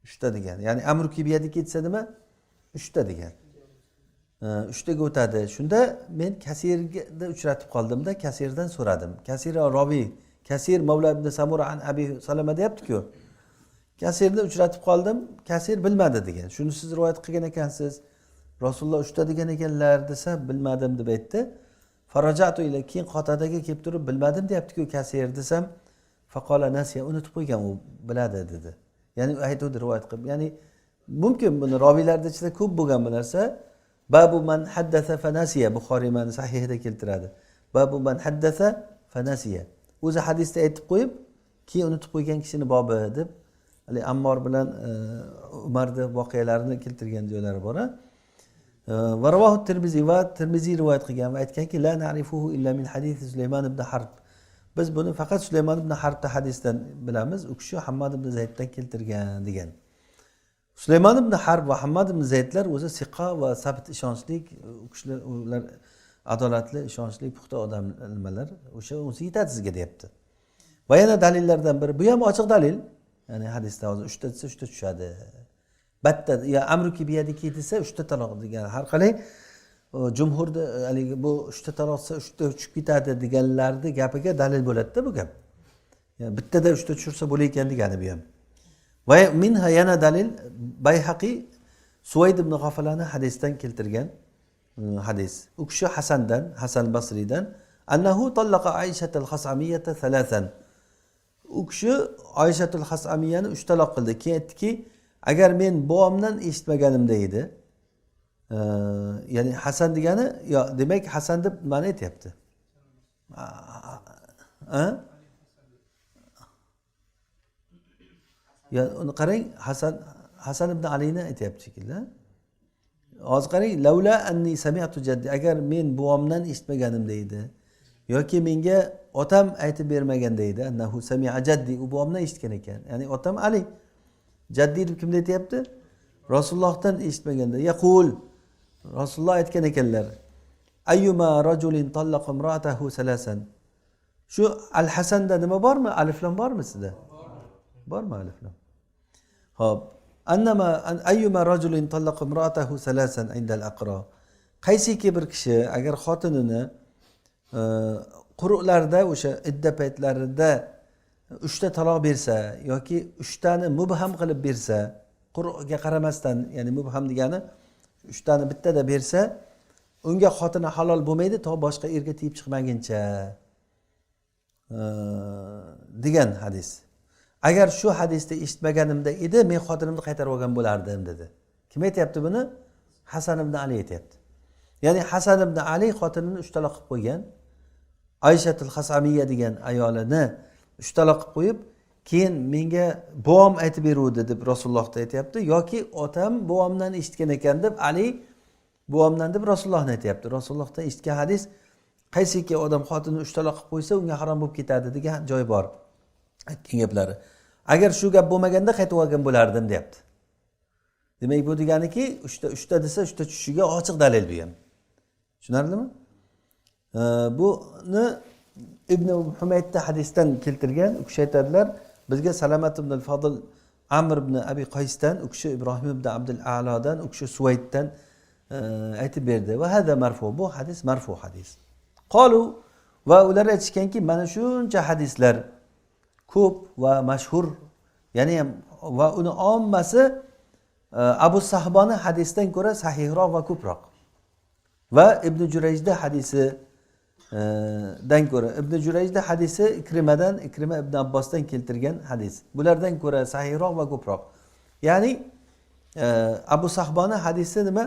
3ta degan. Ya'ni amruki biyadiki desa nima? 3ta degan. 3taga o'tadi. Shunda men Kasirga uchratib qoldimda, Kasirdan so'radim. Kasir roviy, Kasir Mavla ibn Samura an Abi Salama deyapti-ku. Kasirni uchratib qoldim, Kasir bilmadi degan. Shuni siz rivoyat qilgan ekansiz. Rasululloh 3ta degan ekanlar desa, bilmadim deb aytdi. Farajatu ila, keyin Qotadaga kelib turib bilmadim deyapti-ku Kasir desam, faqala nasiya, unutib qo'ygan, u biladi dedi. Ya'ni aytuvdi rivoyat qilib. Ya'ni mumkin buni roviylarda ichida ko'p bo'lgan bu narsa. Babu man haddatha fanasiya, Buxoriy mana sahihida keltiradi. Babu man haddatha fanasiya. O'zi hadisda aytib qo'yib, keyin unutib qo'ygan kishini bobi deb hali Ammor bilan Umarning voqealarini keltirgan joylari bor. Va ravohu Termiziy, va Termiziy rivoyat qilgan va aytganki, la na'rifuhu illa min hadisi Sulaymon ibn Harb. Biz buni faqat Sulaymon ibn Harbda hadisdan bilamiz. U kishi Hammad ibn Zayddan keltirgan degan. Sulaymon ibn Harb va Hammad ibn Zaydlar o'zi siqa va sabit, ishonchlik, u kishilar ular adolatli, ishonchli, puxta odam nimalar, o'sha unsi yetadi sizga deyapti. Va yana dalillardan biri, bu ham ochiq dalil. Ya'ni hadisda hozir 3ta desa 3ta tushadi. Batta ya amruki biyadiki desa 3ta taloq degan. Har qalay jumhurda haligi bu 3ta taloq desa 3ta tushib ketadi deganlarni gapiga dalil bo'ladi-da bu gap. Ya'ni bittada 3ta tushirsa bo'lar ekan degani bu ham. Va minha yana dalil Bayhaqiy Suvayd ibn G'afalani hadisdan keltirgan hadis. U kishi Hasandan, Hasan Basriydan, annahu tallaqa Ayshatal Hasamiyata thalathan. U kishi Ayshatul Hasamiyani 3 taloq qildi. Keyin aytdiki, agar men bobomdan eshitmaganimda edi, ya'ni Hasan degani, yo demak Hasan deb ma'no aytyapti. Ya uni qarang, Hasan ibn Alini aytyapti shekilli. Hozir qarang, laula anni sami'tu jaddi, agar men bobomdan eshitmaganimda edi yoki menga otam aytib bermaganda edi, annahu sami'a jaddi, u bobomdan eshitgan ekan. Ya'ni otam Ali. Jaddi deb kimni aytyapti? Rasulullohdan eshitmaganda. Yaqul, Rasululloh aytgan ekanlar, ayyuma rajulin tallaqa imra'atahu salasan. Shu Al-Hasanda nima bormi? Alif lam bormi sizda? Bormi alif lam? Xo'p, annama ayyuma rajulin tallaqa imra'atahu salasan inda al-aqra. Qaysiki bir kishi agar xotinini quruqlarda, o'sha idda paytlarida 3ta taloq bersa yoki 3tani mubham qilib bersa, quruqga qaramasdan, ya'ni mubham degani 3tani bittada bersa, unga xotini halol bo'lmaydi to boshqa erga tegib chiqmaguncha degan hadis. Agar shu hadisni eshitmaganimda edi, men xotinimni qaytarib olgan bo'lardim dedi. Kim aytyapti buni? Hasan ibn Ali aytyapti. Ya'ni Hasan ibn Ali xotinini 3 taloq qilib qo'ygan. Ayshatul Hasamiya degan ayolini 3 taloq qilib qo'yib, keyin menga bobom aytib beruvdi deb Rasulullohda aytyapti, yoki otam bobomdan eshitgan ekan deb Ali bobomdan deb Rasulullohni aytyapti. Rasulullohdan eshitgan hadis qaysiki odam xotinini 3 taloq qilib qo'ysa, unga harom bo'lib ketadi degan joy bor. Aytgan gaplari. Agar shu gap bo'lmaganda qaytib olgan bo'lardim deyapti. Demak, bu deganiki 3ta desa 3ta tushishiga ochiq dalil bu ham. Tushunarlimi? Buni Ibn Humaydda hadisdan keltirgan, u kishi aytadilar, bizga Salamat ibn al-Fadl Amr ibn Abi Qaysdan, u kishi Ibrohim ibn Abdul A'lodan, u kishi Suvayddan aytib berdi. Va hada marfu, bu hadis marfu hadis. Qalu, va ular aytishganki, mana shuncha hadislar ko'p va mashhur, ya'ni va uni ommasi Abu Sahboni hadisdan ko'ra sahihroq va ko'proq. Va Ibn Jurayjda hadisi dan ko'ra, Ibn Jurayjda hadisi Ikrimadan, Ikrima ibn Abbosdan keltirgan hadis. Bulardan ko'ra sahihroq va ko'proq. Ya'ni Abu Sahboni hadisi nima?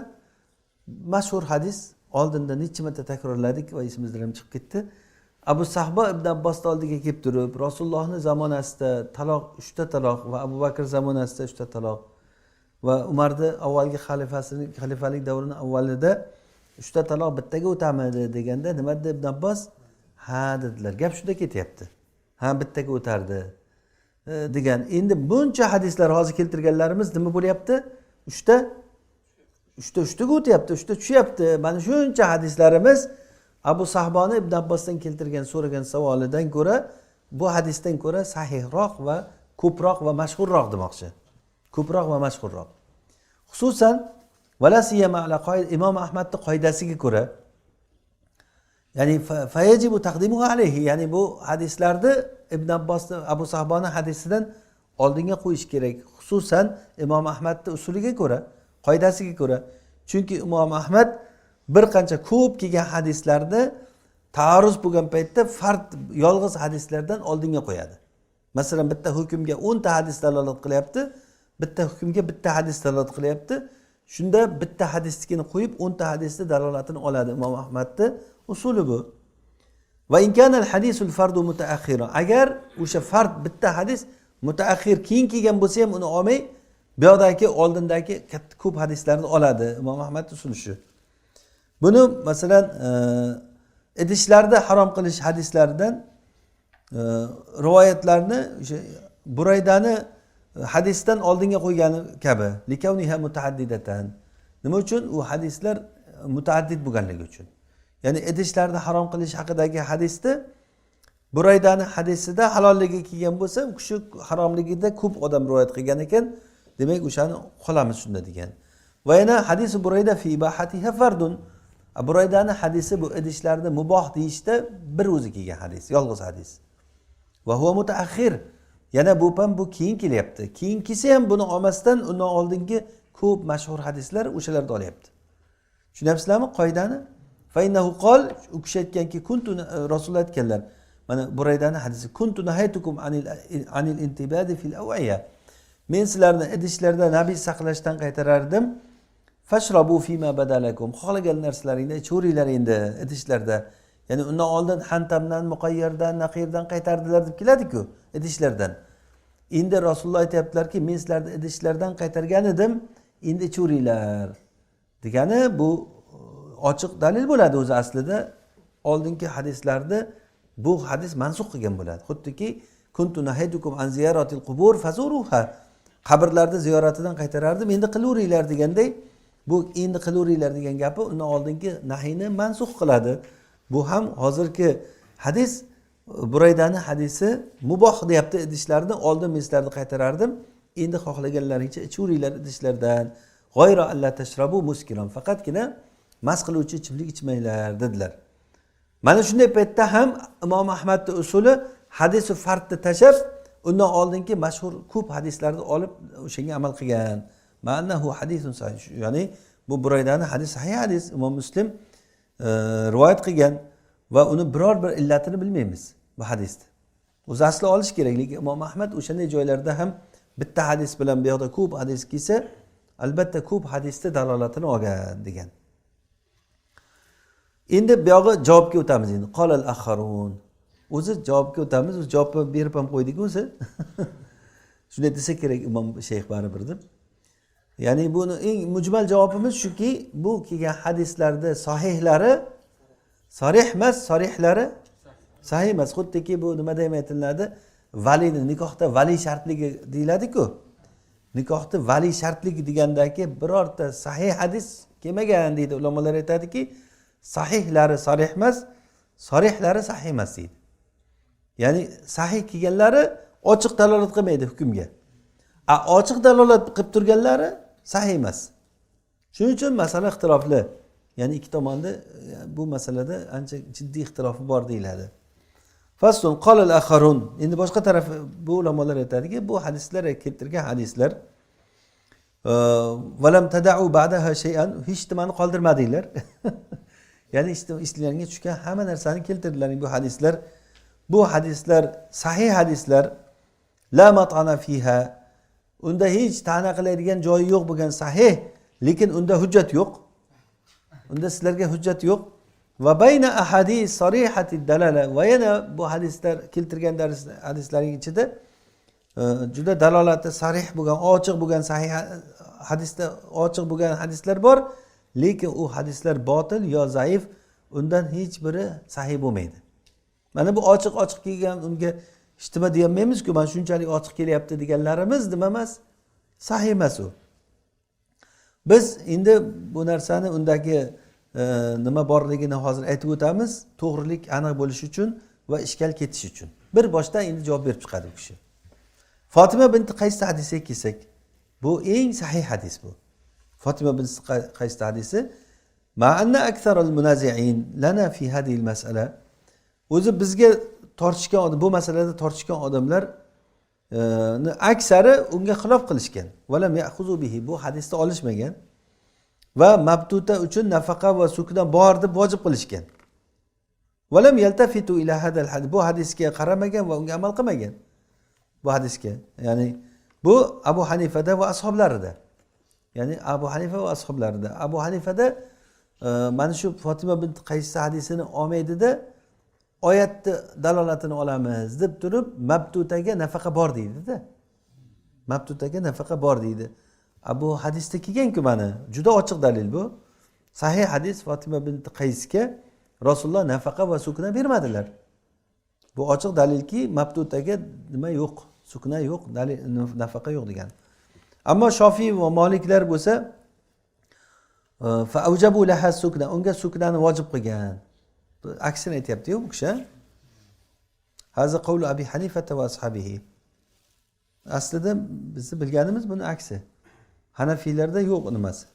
Mashhur hadis. Oldinda necha marta takrorladik va esimizdan ham chiqib ketdi. Abu Sahbo ibn Abbosning oldiga kelib turib, Rasulullohning zamonasida taloq 3ta taloq va Abu Bakr zamonasida 3ta taloq va Umarning avvalgi xalifasining xalifalik davrining avvalida 3ta taloq bittaga o'tamidi deganda nima dedi Ibn Abbos? Ha dedilar. Gap shunda ketyapti. Ha, bittaga o'tardi degan. Endi buncha hadislar hozir keltirganlarimiz nima bo'lyapti? 3ta 3taga o'tyapti, 3ta tushyapti. Mana shuncha hadislarimiz Abu Sahboni Ibn Abbosdan keltirgan so'ragan savolidan ko'ra bu hadisdan ko'ra sahihroq va ko'proq va mashhurroq demoqchi. Ko'proq va mashhurroq. Xususan vala siyama ala qoida Imom Ahmadning qoidasiga ko'ra, ya'ni fayajibu taqdimuhu alayhi, ya'ni bu hadislarni Ibn Abbosni Abu Sahboni hadisidan oldinga qo'yish kerak. Xususan Imom Ahmadning usuliga ko'ra, qoidasiga ko'ra. Chunki Imom Ahmad bir qancha ko'p kelgan hadislarni taarruz bo'lgan paytda fard yolg'iz hadislardan oldinga qo'yadi. Masalan, bitta hukmga 10 ta hadis dalolat qilyapti, bitta hukmga bitta hadis dalolat qilyapti. Shunda bitta hadisnikini qo'yib 10 ta hadisni dalolatini oladi. Imom Ahmadning usuli bu. Va in kana al-hadisul fardu mutaakhira. Agar o'sha fard bitta hadis mutaakhir keyin kelgan bo'lsa ham uni olmay, bu yoqdagi oldindagi katta ko'p hadislarni oladi. Imom Ahmad usuli shu. Buni masalan idishlarda harom qilish hadislaridan rivoyatlarni o'sha Buraydani hadisdan oldinga qo'ygani kabi likavniha mutaaddidatan. Nima uchun? U hadislar mutaaddid bo'lganligi uchun. Ya'ni idishlarni harom qilish haqidagi hadisni Buraydani hadisida halolligi kelgan bo'lsa, u kishi haromligida ko'p odam rivoyat qilgan ekan, demak o'shani qolamiz shunda degan. Va yana hadisi Burayda fi ibahatiha fardun. Buraydani hadisi bu idishlarni muboh deyishda bir o'zi kelgan hadis, yolg'iz hadis. Va huwa mutaakhir. Yana bu ham bu keyin kelyapti. Keyin kelsa ham buni olmasdan undan oldingi ko'p mashhur hadislar o'shalarni olyapti. Tushunyapsizlarmi qoidani? Fa innahu qol, u kishi aytganki, kuntu Rasululloh aytganlar. Mana Buraydani hadisi kuntu nahaytukum anil intibadi fil awiya. Men sizlarni idishlarda nabiy saqlashdan qaytarardim. Fashrabu fima badalakum. Xohlagan narsalaringni ichaveringlar endi idishlarda. Ya'ni undan oldin hantamdan, muqayyardan, naqirdan qaytardilar deb keladi-ku idishlardan. Endi Rasululloh aytayaptilarki, men sizlarni idishlardan qaytargan edim, endi ichaveringlar. Degani bu ochiq dalil bo'ladi o'zi aslida. Oldingi hadislarni bu hadis mansux qilgan bo'ladi. Xuddiki kuntu nahaytukum an ziyaratil qubur fazuruha. Qabrlarni ziyoratidan qaytarardim, endi qilaveringlar deganday, bu endi qilaveringlar degan gapi undan oldingi nahiyni mansux qiladi. Bu ham hozirgi hadis Buraydani hadisi muboh deyapti idishlarni, oldin men sizlarni qaytarardim, endi xohlaganlaringcha ichaveringlar idishlardan. G'ayra alla tashrabu muskiran, faqatgina mast qiluvchi ichimlik ichmanglar dedilar. Mana shunday paytda ham Imom Ahmadning usuli hadisi fardni tashlab, undan oldingi mashhur ko'p hadislarni olib o'shanga amal qilgan. Ma'nahu hadisun sahih. Ya'ni bu Buraydani hadis sahih hadis, Imom Muslim rivoyat qilgan va uni biror bir illatini bilmaymiz bu hadisni. O'zi asli olish kerak, lekin Imom Ahmad o'shanday joylarda ham bitta hadis bilan bu yoqda ko'p hadis kelsa, albatta ko'p hadisni dalolatini olgan degan. Endi bu yog'i javobga o'tamiz endi. Qolal axarun. O'zi javobga o'tamiz, o'zi javobni berib ham qo'ydik o'zi. Shunday desa kerak Imom Shayx baribir deb. Ya'ni buni eng mujmal javobimiz shuki, bu kelgan hadislarda sahihlari sarih emas, sarihlari sahih emas. Xuddiki bu nimada ham aytiladi? Valini nikohda vali shartligi deyiladi-ku. Nikohda vali shartligi degandaki birorta sahih hadis kelmagan deydi. Ulamolar aytadiki, sahihlari sarih emas, sarihlari sahih emas deydi. Ya'ni sahih kelganlari ochiq dalolat qilmaydi hukmga. Ochiq dalolat qilib turganlari sahih emas. Shuning uchun masala ixtilofli. Ya'ni ikki tomonda bu masalada ancha jiddiy ixtilofi bor deyiladi. Faslun qala al-akharun. Endi boshqa taraf bu ulamolar aytadiki, bu hadislar keltirgan hadislar va lam tada'u ba'daha shay'an, hech nimani qoldirmadinglar. Ya'ni ishlaringga tushgan hamma narsani keltirdilar bu hadislar. Bu hadislar sahih hadislar, la mat'ana fiha. Unda hech ta'na qiladigan joyi yo'q bo'lgan sahih, lekin unda hujjat yo'q. Unda sizlarga hujjat yo'q. Va bayna ahadis sarihati dalala, va yana bu hadislar keltirgan hadislarning ichida juda dalolati sarih bo'lgan, ochiq bo'lgan sahih hadisda ochiq bo'lgan hadislar bor, lekin u hadislar botil yo zaif, undan hech biri sahih bo'lmaydi. Mana bu ochiq kelgan, unga hech nima deyolmaymizku, mana shunchalik ochiq kelyapti deganlarimiz nima emas, sahih emas u. Biz endi bu narsani undagi nima borligini hozir aytib o'tamiz, to'g'rilik aniq bo'lishi uchun va ishkal ketishi uchun. Bir boshdan endi javob berib chiqadi bu kishi. Fatima bint Qays hadisiga kelsak, bu eng sahih hadis bu. Fatima bint Qays hadisi ma'anna aktharul munazi'in lana fi hadhihi al-mas'ala. O'zi bizga tortishgan odam, bu masalada tortishgan odamlar aksari unga xilof qilishgan. Valam ya'khuzu bihi, bu hadisni olishmagan va mabtuta uchun nafaqa va sukna bor deb vojib qilishgan. Valam yaltafitu ila hadal hadis, bu hadisga qaramagan va unga amal qilmagan. Bu hadisga, ya'ni bu Abu Hanifada va ashoblarida. Ya'ni Abu Hanifa va ashoblarida. Abu Hanifada mana shu Fatima bint Qays hadisini olmaydida oyatni dalolatini olamiz deb turib mabtutaga nafaqa bor deydi-da. Mabtutaga nafaqa bor deydi. Bu hadisda kelgan-ku mana, juda ochiq dalil bu. Sahih hadis, Fatima bint Qaysga Rasululloh nafaqa va sukna bermadilar. Bu ochiq dalilki mabtutaga nima yo'q, sukna yo'q, dalil nafaqa yo'q degan. Ammo Shofiy va Maliklar bo'lsa fa aujabu laha sukna, unga suknani vojib qilgan. Aksini aytyapti-yu bu kishi. Haza qavlu Abi Hanifa va ashabihi. Aslida bizni bilganimiz buni aksi. Hanafiylarda yo'q nimasi.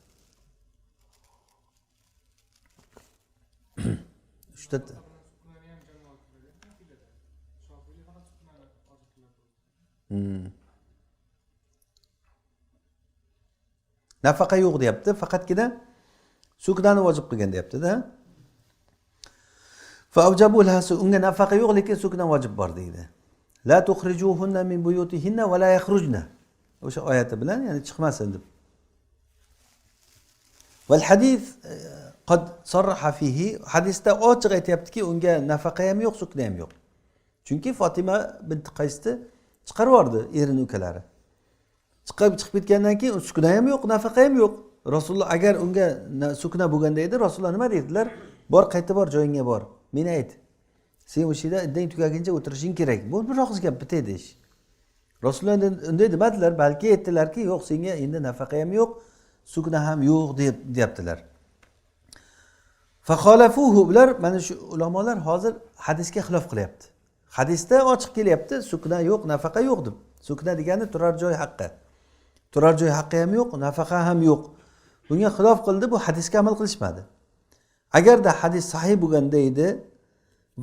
Uchta nafaqa yo'q deyapti, faqatgina suknani vojib qilgan deyapti-da. Fa aujabu laha, unga nafaqa yo'q, lekin sukna vojib bor deydi. La tukhrijuhunna min buyutihinna va la yakhrujna. O'sha oyati bilan, ya'ni chiqmasin deb. Val hadis qad sarraha fihi, hadisda ochiq aytayaptiki, unga nafaqa ham yo'q, sukna ham yo'q. Chunki Fatima bint Qaysni chiqarib yubordi erini ukalari. Chiqib ketgandan keyin sukna ham yo'q, nafaqa ham yo'q. Rasululloh agar unga sukna bo'lganda edi, Rasululloh nima deydilar? Bor, qayta bor, joyingga bor. Meni ayt. Sen o'sha yerda iddang tugaguncha o'tirishing kerak. Bu bir og'iz gap bitadi ish. Rasululloh unday demadilar, balki aytdilarki, yo'q, senga endi nafaqa ham yo'q, sukna ham yo'q deb deyaptilar. Fa khalafuhu, ular mana shu ulamolar hozir hadisga xilof qilyapti. Hadisda ochiq kelyapti, sukna yo'q, nafaqa yo'q deb. Sukna degani turar joy haqqi. Turar joy haqqi ham yo'q, nafaqa ham yo'q. Bunga xilof qildi, bu hadisga amal qilishmadi. Agarda hadis sahih bo'lganda edi,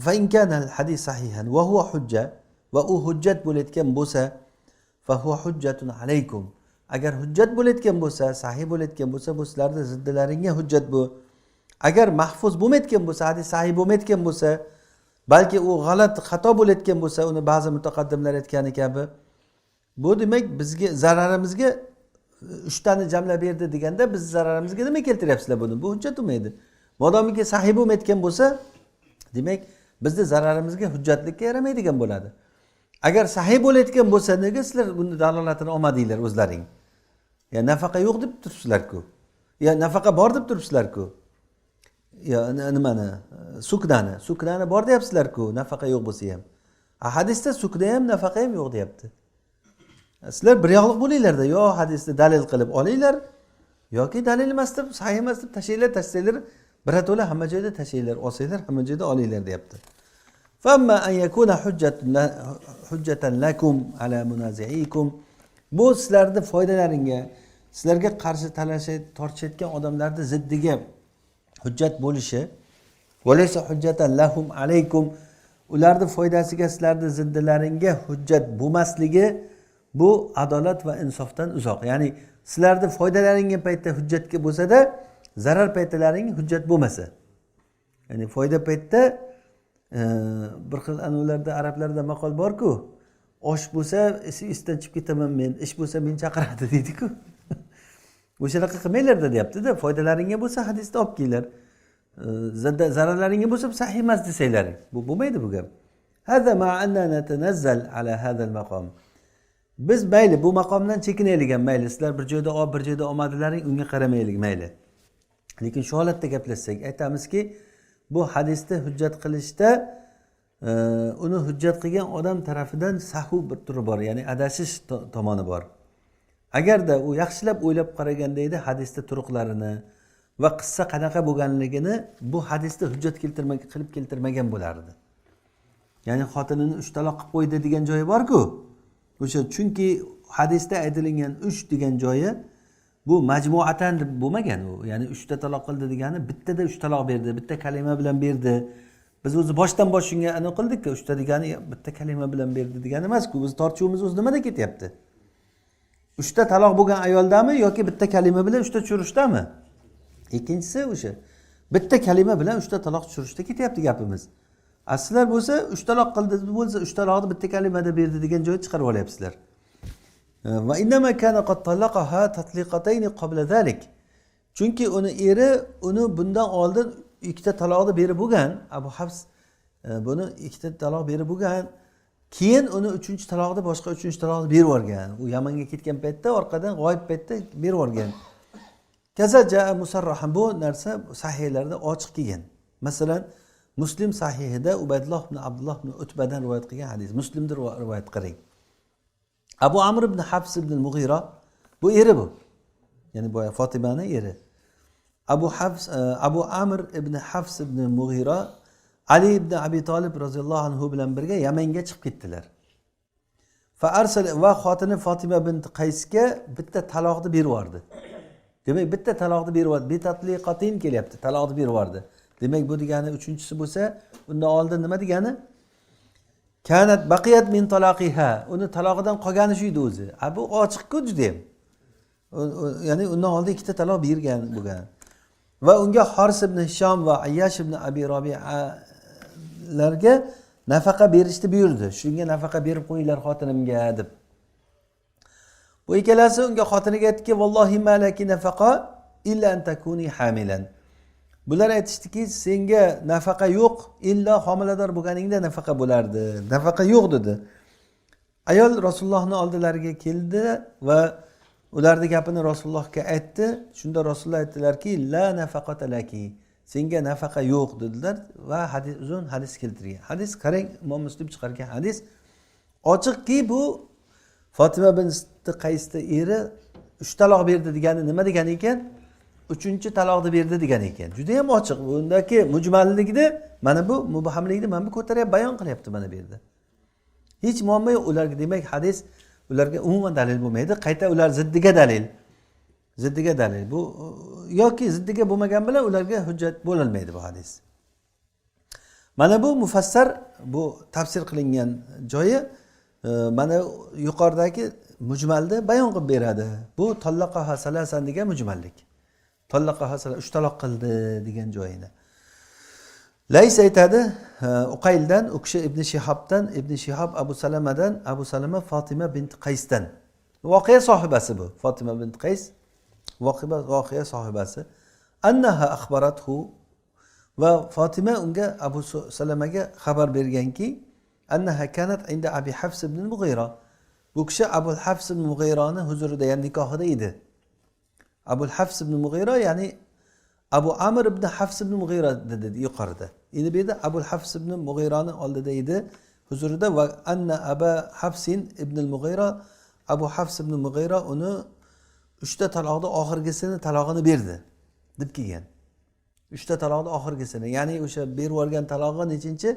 fa in kana al hadis sahihan va huwa hujja, va u hujjat bo'layotgan bo'lsa, fa huwa hujjatun alaykum. Agar hujjat bo'layotgan bo'lsa, sahih bo'layotgan bo'lsa, bu sizlarning ziddilaringga hujjat bu. Agar mahfuz bo'lmayotgan bo'lsa, hadis sahih bo'lmayotgan bo'lsa, balki u g'alat, xato bo'layotgan bo'lsa, uni ba'zi mutaqaddimlar aytgani kabi, bu demak bizga zararimizga uchtani jamlab berdi deganda biz zararimizga nima keltiryapsizlar buni? Bu hujjat bo'lmaydi. Modomiki sahih bo'lmayotgan bo'lsa, demak bizni zararimizga hujjatlikka yaramaydigan bo'ladi. Agar sahih bo'layotgan bo'lsa, nega sizlar buni dalolatini olmadinglar o'zlaring? Ya nafaqa yo'q deb turibsizlar-ku. Ya nafaqa bor deb turibsizlar-ku. Ya nimani? Suknani, suknani bor deyapsizlar-ku, nafaqa yo'q bo'lsa ham. Hadisda sukna ham, nafaqa ham yo'q deyapti. Sizlar bir yoqliq bo'linglarda, yo hadisni dalil qilib olinglar yoki dalil emas deb, sahih emas deb tashlanglar, tashlanglar, birato'la hamma joyda tashlanglar, olsanglar hamma joyda olinglar deyapti. Famma an yakuna hujjatan lakum ala munazi'ikum. Bu sizlarning foydalaringga, sizlarga qarshi tortishayotgan odamlarning ziddiga hujjat bo'lishi, va laysa hujjatan lahum alaykum, ularning foydasiga sizlarning ziddilaringga hujjat bo'lmasligi bu adolat va insofdan uzoq. Ya'ni sizlarning foydalaringga paytda hujjatga bo'lsa-da, zarar paytlaring hujjat bo'lmasa. Ya'ni foyda paytda bir xil anavlarda arablarda maqol bor-ku, osh bo'lsa isdan chiqib ketaman men, ish bo'lsa men chaqiradi deydi-ku. O'shanaqa qilmanglar-da deyapti-da, foydalaringga bo'lsa hadisni olib kelinglar. Zararlaringga bo'lsa sahih emas desanglar, bu bo'lmaydi bu gap. Hada ma'anna natanazzal ala hadal maqom. Biz mayli bu maqomdan chekinaylik ham, mayli sizlar bir joyda olib, bir joyda olmadilaring, unga qaramaylik mayli. Lekin shu holatda gaplashsak, aytamizki, bu hadisni hujjat qilishda uni hujjat qilgan odam tarafidan sahu bir turi bor, ya'ni adashish tomoni bor. Agarda u yaxshilab o'ylab qaraganda edi hadisda turuqlarini, va qissa qanaqa bo'lganligini bu hadisda hujjat qilib keltirmagan bo'lardi. Ya'ni xotinini 3 taloq qilib qo'ydi degan joyi bor-ku. O'sha chunki hadisda aytilingan 3 degan joyi bu majmuatan deb bo'lmagan u. Ya'ni 3 ta taloq qildi degani bittada 3 taloq berdi, bitta kalima bilan berdi. Biz o'zi boshdan bosh shunga aniq qildik-ku, 3 ta degani bitta kalima bilan berdi degani emas-ku. Biz tortishuvimiz o'zi nimada ketyapti? 3 ta taloq bo'lgan ayoldami yoki bitta kalima bilan 3 ta tushirishdami? Ikkinchisi o'sha bitta kalima bilan 3 ta taloq tushirishda ketyapti gapimiz. Sizlar bo'lsa 3 taloq qildi bo'lsa 3 taloqni bitta kalimada berdi degan joyga chiqarib olyapsizlar. Va innama kana qad talaqaha tatliqatayn qabla zalik. Chunki uni eri uni bundan oldin 2 ta taloqni berib bo'lgan, Abu Hafs buni 2 ta taloq berib bo'lgan, keyin uni 3-taloqni boshqa 3-taloqni berib yuborgan. U Yamanga ketgan paytda, orqadan g'oyib paytda berib yuborgan. Kaza jaa musarrahan, bu narsa sahihlarda ochiq kelgan. Masalan, Muslim sahihida Ubaydulloh ibn Abdulloh ibn Utbadan rivoyat qilgan hadis. Muslimda rivoyat qiling. Abu Amr ibn Hafs ibn Mughira, bu eri bu. Ya'ni bu Fatimani eri. Abu Amr ibn Hafs ibn Mughira Ali ibn Abi Talib roziyallohu anhu bilan birga Yamanga chiqib ketdilar. Fa arsala va xotini Fatima bint Qaysga bitta taloqni berib yubordi. Demak, bitta taloqni berib yubordi. Bitatliqatin kelyapti, taloqni berib yubordi. Demak, bu degani uchinchisi bo'lsa, undan oldin nima degani? Kanat baqiyat min talaqiha. Uni talog'idan qolgani shu edi o'zi. A bu ochiq-ku juda ham. Ya'ni undan oldin 2 ta taloq bergan bo'lgan. Va unga Haris ibn Hishom va Ayyash ibn Abi Robialarga nafaqa berishni buyurdi. Shunga nafaqa berib qo'yinglar xotinimga deb. Bu ikkalasi unga xotiniga aytdiki, vallohi ma laki nafaqa illa an takuni hamilan. Bular aytishdiki, senga nafaqa yo'q, illa homilador bo'lganingda nafaqa bo'lardi. Nafaqa yo'q dedi. Ayol Rasulullohning oldilariga keldi va ularning gapini Rasulullohga aytdi. Shunda Rasululloh aytdilarki, la nafaqata laki. Senga nafaqa yo'q dedilar va hadis, uzun hadis keltirgan. Hadis qarang, Imom Muslim chiqargan hadis. Ochiqki bu Fatima bint Qaysni eri 3 taloq berdi degani nima degani ekan? 3-taloqni berdi degan ekan. Juda ham ochiq. Bundagi mujmallikni, mana bu mubhamlikni mana bu ko'taryapti, bayon qilyapti mana bu yerda. Hech muammo yo'q ularga. Demak, hadis ularga umuman dalil bo'lmaydi. Qayta ular ziddiga dalil. Ziddiga dalil. Bu yoki ziddiga bo'lmagan bilan ularga hujjat bo'lolmaydi bu hadis. Mana bu mufassar, bu tafsir qilingan joyi mana yuqoridagi mujmalni bayon qilib beradi. Bu tallaqaha salasan degan mujmallik. Tallaqaha 3 taloq qildi degan joyini. Lays aytadi, Uqayldan, u kishi Ibn Shihobdan, Ibn Shihob Abu Salamadan, Abu Salama Fatima bint Qaysdan. Voqea sohibasi bu. Fatima bint Qays voqea sohibasi. Annaha akhbarathu, va Fatima unga Abu Salamaga xabar berganki, annaha kanat inda Abi Hafs ibn Mughira. Bu kishi Abu Hafs ibn Mughirani huzurida, ya'ni nikohida edi. Abu Hafs ibn Mughira, ya'ni Abu Amr ibn Hafs ibn Mughira dedi yuqorida. Endi bu yerda Abu Hafs ibn Mughirani oldida edi, huzurida. Va anna Aba Hafsin ibn Mughira, Abu Hafs ibn Mughira uni 3 ta taloqni oxirgisini talog'ini berdi deb kelgan. 3 ta taloqni oxirgisini, ya'ni o'sha berib yuborgan talog'i nechinchi?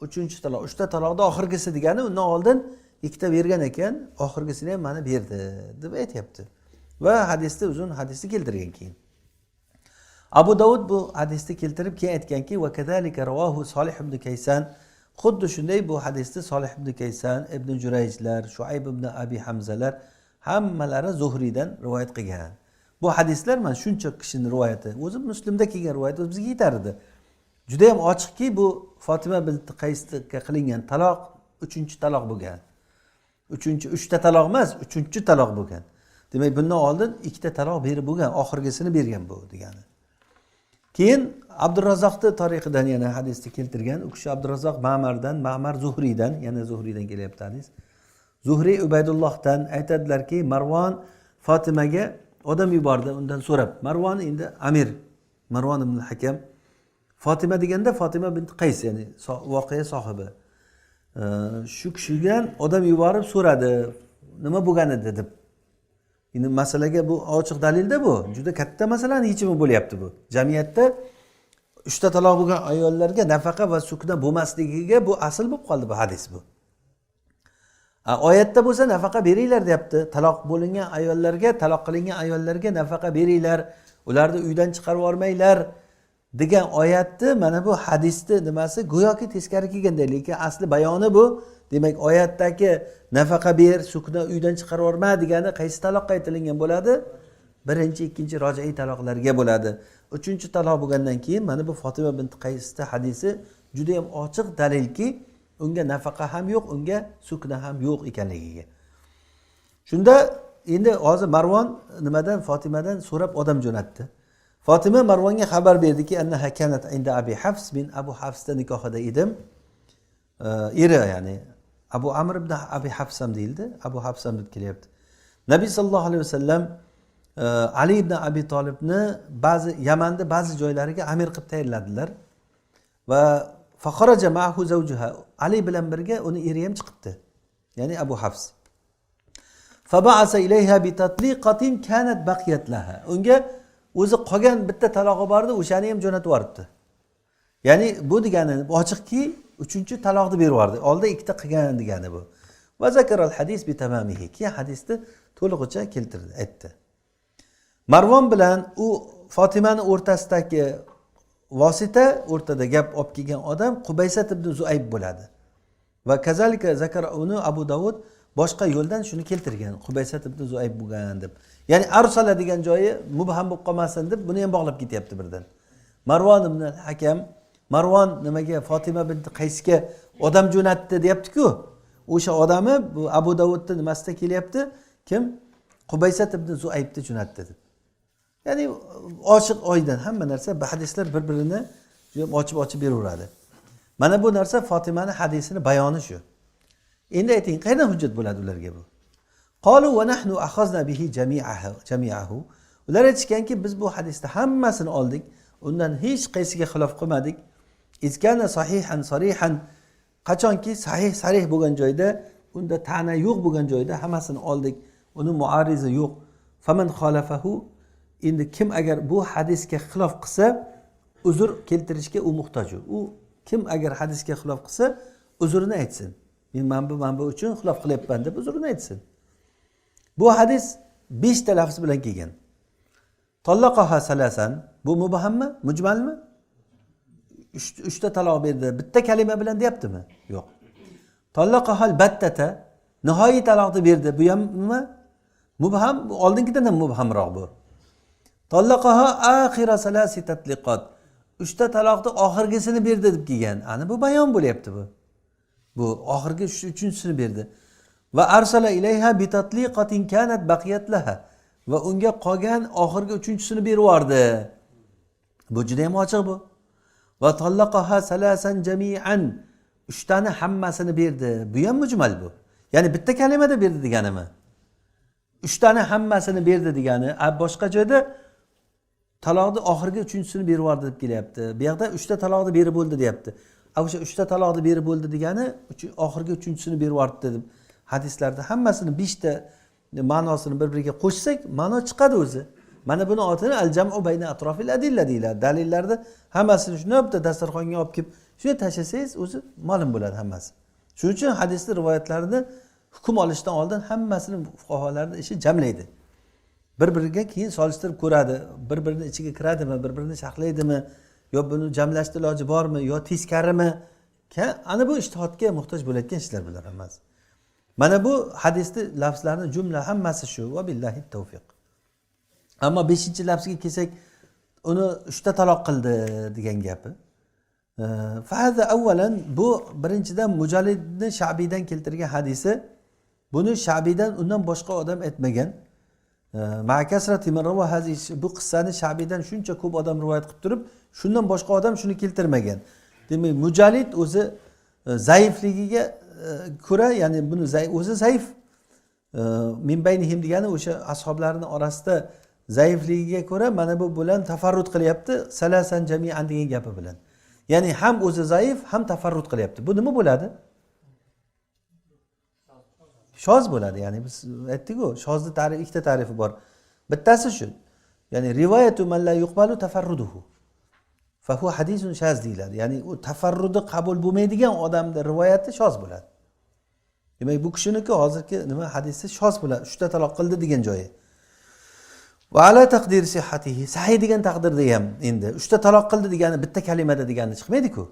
3-taloq. 3 ta taloqni oxirgisi degani undan oldin 2 ta bergan ekan, oxirgisini ham mana berdi deb aytyapti. Va hadisni, uzun hadisni keltirgan keyin. Abu Davud bu hadisni keltirib keyin aytganki, va kadalika ravohu Solih ibn Kaysan, xuddi shunday bu hadisni Solih ibn Kaysan, Ibn Jurayjlar, Shuayb ibn Abi Hamzalar hammalari Zuhriydan rivoyat qilgan. Bu hadislar mana shuncha kishining rivoyati. O'zi Muslimda kelgan rivoyat o'zi bizga yetar edi. Juda ham ochiqki bu Fatima bint Qaysga qilingan taloq 3-taloq bo'lgan. 3 ta taloq emas, 3-taloq bo'lgan. Demak, bundan oldin 2 ta taloq berib bo'lgan, oxirgisini bergan bu degani. Keyin Abdurrazzoqning tariqidan yana hadisni keltirgan. U kishi Abdurrazzoq Ma'mardan, Ma'mar Zuhriydan, yana Zuhriydan kelyapti hadis. Zuhriy Ubaydullohdan aytadilarki, Marvon Fatimaga odam yubordi undan so'rab. Marvon endi amir, Marvon ibn Hakam. Fatima deganda Fatima bint Qays, ya'ni voqea sohibi. Shu kishidan odam yuborib so'radi, nima bo'lgan edi deb. Endi masalaga bu ochiq dalilda bu. Juda katta masalani yechimi bo'lyapti bu. Jamiyatda 3ta taloq bo'lgan ayollarga nafaqa va sukna bo'lmasligiga bu asl bo'lib qoldi bu hadis bu. Oyatda bo'lsa nafaqa beringlar deyapti. Taloq bo'lingan ayollarga, taloq qilingan ayollarga nafaqa beringlar, ularni uydan chiqarib yubormanglar degan oyatni mana bu hadisni nimasi go'yoki teskari kelganday, lekin asli bayoni bu. Demak, oyatdagi nafaqa ber, sukna uydan chiqarib yuborma degani qaysi taloqqa aytilingan bo'ladi? Birinchi, ikkinchi rojaiy taloqlarga bo'ladi. Uchinchi taloq bo'lgandan keyin mana bu Fotima bint Qaysda hadisi juda ham ochiq dalilki, unga nafaqa ham yo'q, unga sukna ham yo'q ekanligiga. Shunda endi hozir Marvon nimadan, Fotimadan so'rab odam jo'natdi. Fotima Marvonga xabar berdiki, annaha kanat inda Abi Hafs, men Abu Hafsda nikohida edim. Eri, ya'ni Abu Amr ibn Abi Hafs ham deyildi, Abu Hafs ham deb kelyapti. Nabiy sallallohu alayhi vasallam Ali ibn Abi Tolibni ba'zi Yamanda ba'zi joylariga amir qilib tayinladilar. Va faqaraja ma'hu zawjuha, Ali bilan birga uni eri ham chiqibdi. Ya'ni Abu Hafs. Faba'asa ilayha bi tatliqatin kanat baqiyat laha. Unga o'zi qolgan bitta talog'i bor edi, o'shani ham jo'natib yuboribdi. Ya'ni bu degani ochiqki, uchinchi taloqni berib yubordi. Oldin ikkita qilgan degani bu. Va zakaral hadis bi tamamihi. Keyin hadisni to'lig'icha keltirdi, aytdi. Marvon bilan u Fotimani o'rtasidagi vosita, o'rtada gap olib kelgan odam Qubaysat ibn Zuayb bo'ladi. Va kazalika zakar uni Abu Davud boshqa yo'ldan shuni keltirgan, Qubaysat ibn Zuayb bo'lgan deb. Ya'ni arsala degan joyi mubham bo'lib qolmasin deb buni ham bog'lab ketyapti birdan. Marvon ibn Hakam, Marvon nimaga Fotima bint Qaysga odam jo'natdi deyapti-ku. O'sha odami bu Abu Davudning nimasida kelyapti? Kim? Qubaysat ibn Zuaybni jo'natdi deb. Ya'ni ochiq oydin hamma narsa, bu hadislar bir-birini ochib-ochib beraveradi. Mana bu narsa Fotimani hadisini bayoni shu. Endi ayting, qayerdan hujjat bo'ladi ularga bu? Qalu va nahnu akhazna bihi jami'ahu. Ular aytishganki, biz bu hadisni hammasini oldik, undan hech qaysiga xilof qilmadik. Izkana sahihan sarihan, qachonki sahih sarih bo'lgan joyda, unda ta'na yo'q bo'lgan joyda hammasini oldik, uni muarizi yo'q. Faman xalafahu, endi kim agar bu hadisga xilof qilsa, uzr keltirishga u muhtoj. U kim agar hadisga xilof qilsa, uzrini aytsin. Men mana bu uchun xilof qilyapman deb uzrini aytsin. Bu hadis 5 ta lafz bilan kelgan. Tallaqaha salasan, bu mubhammi, mujmalmi? 3 ta taloq berdi, bitta kalima bilan deyaptimi? Yo'q. Tallaqaha albattata, nihoyiy taloqni berdi, bu ham nima? Mubham, bu oldingidan ham mubhamroq bu. Tallaqaha axira salasi tatliqat, 3 ta taloqni oxirgisini berdi deb kelgan. Ana bu bayon bo'lyapti bu. Bu oxirgi uchinchisini berdi. Va arsala ilayha bi tatliqatin kanat baqiyat laha, va unga qolgan oxirgi uchinchisini berib yubordi. Bu juda ham ochiq bu. Va tallaqaha salasan jami'an, 3 tani hammasini berdi. Bu ham mujmal bu. Ya'ni bitta kalimada berdi deganimi? 3 tani hammasini berdi degani, boshqa joyda taloqni oxirgi uchinchisini berib yubordi deb kelyapti. Bu yoqda 3 ta taloqni berib bo'ldi deyapti. O'sha 3 ta taloqni berib bo'ldi degani oxirgi uchinchisini berib yubordi deb hadislarda hammasini 5 ta ma'nosini bir-biriga qo'shsak, ma'no chiqadi o'zi. Mana buni otini al-jam'u bayna atrofil adilla deyiladi. Dalillarni hammasini shunday bitta dasturxonga olib kelib, shunday tashlasangiz o'zi ma'lum bo'ladi hammasi. Shuning uchun hadisni rivoyatlarini hukm olishdan oldin hammasini fuqarolarning ishi jamlaydi. Bir-biriga keyin solishtirib ko'radi, bir-birini ichiga kiradimi, bir-birini sharhlaydimi, yo buni jamlashni iloji bormi, yo teskarimi? Ana bu ijtihodga muhtoj bo'layotgan ishlar bular hammasi. Mana bu hadisni lafzlarini jumla hammasi shu. Va billahi tavfiq. Ammo 5-lafzga kelsak, uni 3 ta taloq qildi degan gapi. Fa avvalan, bu birinchidan Mujalidni Sha'biydan keltirgan hadisi. Buni Sha'biydan undan boshqa odam aytmagan. Bu qissani Sha'biydan shuncha ko'p odam rivoyat qilib turib, shundan boshqa odam shuni keltirmagan. Demak, Mujalid o'zi zaifligiga ko'ra, ya'ni buni o'zi zaif. Min baynihim degani o'sha ashoblarning orasida zaifligiga ko'ra mana bu bilan tafarrud qilyapti, salasan jami'an degan gapi bilan. Ya'ni ham o'zi zaif, ham tafarrud qilyapti. Bu nima bo'ladi? Shoz bo'ladi. Ya'ni biz aytdik-ku, shozni ta'rif ikkita ta'rifi bor. Bittasi shu. Ya'ni rivoyatu man la yuqbalu tafarruduhu. Fa huwa hadisun shaz deyiladi. Ya'ni u tafarrudi qabul bo'lmaydigan odamning rivoyati shoz bo'ladi. Demak, bu kishiniki hozirgi nima hadisi shoz bo'ladi. 3 ta taloq qildi degan joyi. Va ala taqdir sihhatihi, sahih degan taqdirda ham endi 3 ta taloq qildi degani bitta kalimada degani chiqmaydi-ku.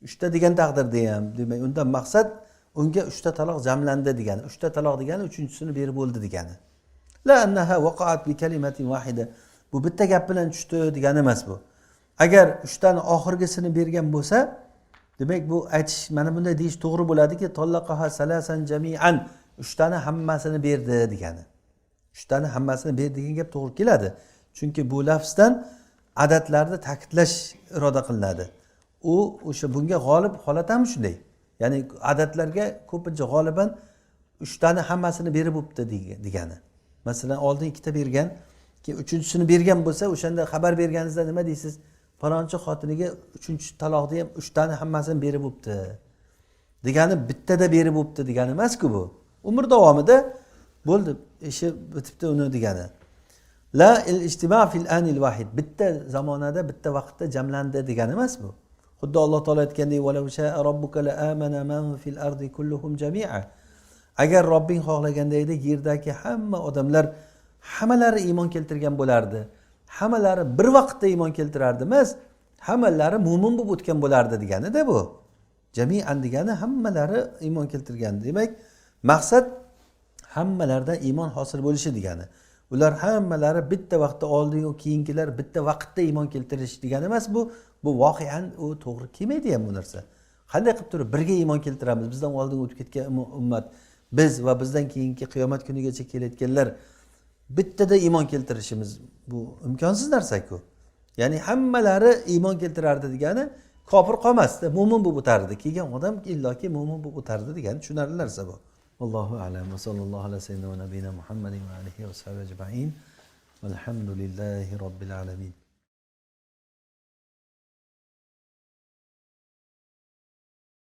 3 ta degan taqdirda ham, demak, undan maqsad unga 3 ta taloq jamlandi degani, 3 ta taloq degani uchinchisini berib bo'ldi degani. La annaha waqa'at bi kalimatin wahida. Bu bitta gap bilan tushdi degani emas bu. Agar 3 tani oxirgisini bergan bo'lsa, demak bu aytish, mana bunday deyish to'g'ri bo'ladiki, tallaqaha salasan jami'an, 3 tani hammasini berdi degani. 3 tani hammasini berdi degan gap to'g'ri keladi. Chunki bu lafzdan adadlarni ta'kidlash iroda qilinadi. U o'sha bunga g'olib holat ham shunday. Ya'ni adadlarga ko'pincha g'oliban 3 tani hammasini berib bo'pti degani. Masalan, oldin 2 ta bergan, keyin uchinchisini bergan bo'lsa, o'shanda xabar berganingizda nima deysiz? Falonchi xotiniga 3-chi taloqni ham 3 tani hammasini berib bo'pti. Degani bittada berib bo'pti degani emas-ku bu. Umr davomida bo'ldi, ishi bitibdi uni degani. La il-ijtima' fil anil vahid. Bitta zamonada, bitta vaqtda jamlandi degani emas bu. Xuddi Alloh taolo aytgandek, "Valau sha'a robbuka la amana man fil ardi kulluhum jami'a." Agar Robbing xohlaganda edi, yerdagi hamma odamlar hammalari iymon keltirgan bo'lardi. Hammalari bir vaqtda iymon keltirardi emas, hammalari mo'min bo'lib o'tgan bo'lardi deganida bu. Jami'an degani hammalari iymon keltirgan. Demak, maqsad hammalaridan iymon hosil bo'lishi degani. Ular hammalari bitta vaqtda, oldin va keyingilar bitta vaqtda iymon keltirish degani emas bu. Bu voqean u to'g'ri kelmaydi ham bu narsa. Qanday qilib turib birga iymon keltiramiz? Bizdan oldin o'tib ketgan ummat, biz va bizdan keyingi qiyomat kunigacha kelayotganlar bittada iymon keltirishimiz bu imkonsiz narsa-ku. Ya'ni hammalari iymon keltirardi degani kofir qolmasdi, mo'min bo'lib o'tardi. Kelgan odam illoki mo'min bo'lib o'tardi degani tushunarli narsa bu. Allohu a'lam va sallallohu ala sayyidina va nabiyina Muhammadin va alihi va sahbihi ajmain. Valhamdulillahi robbil alamin.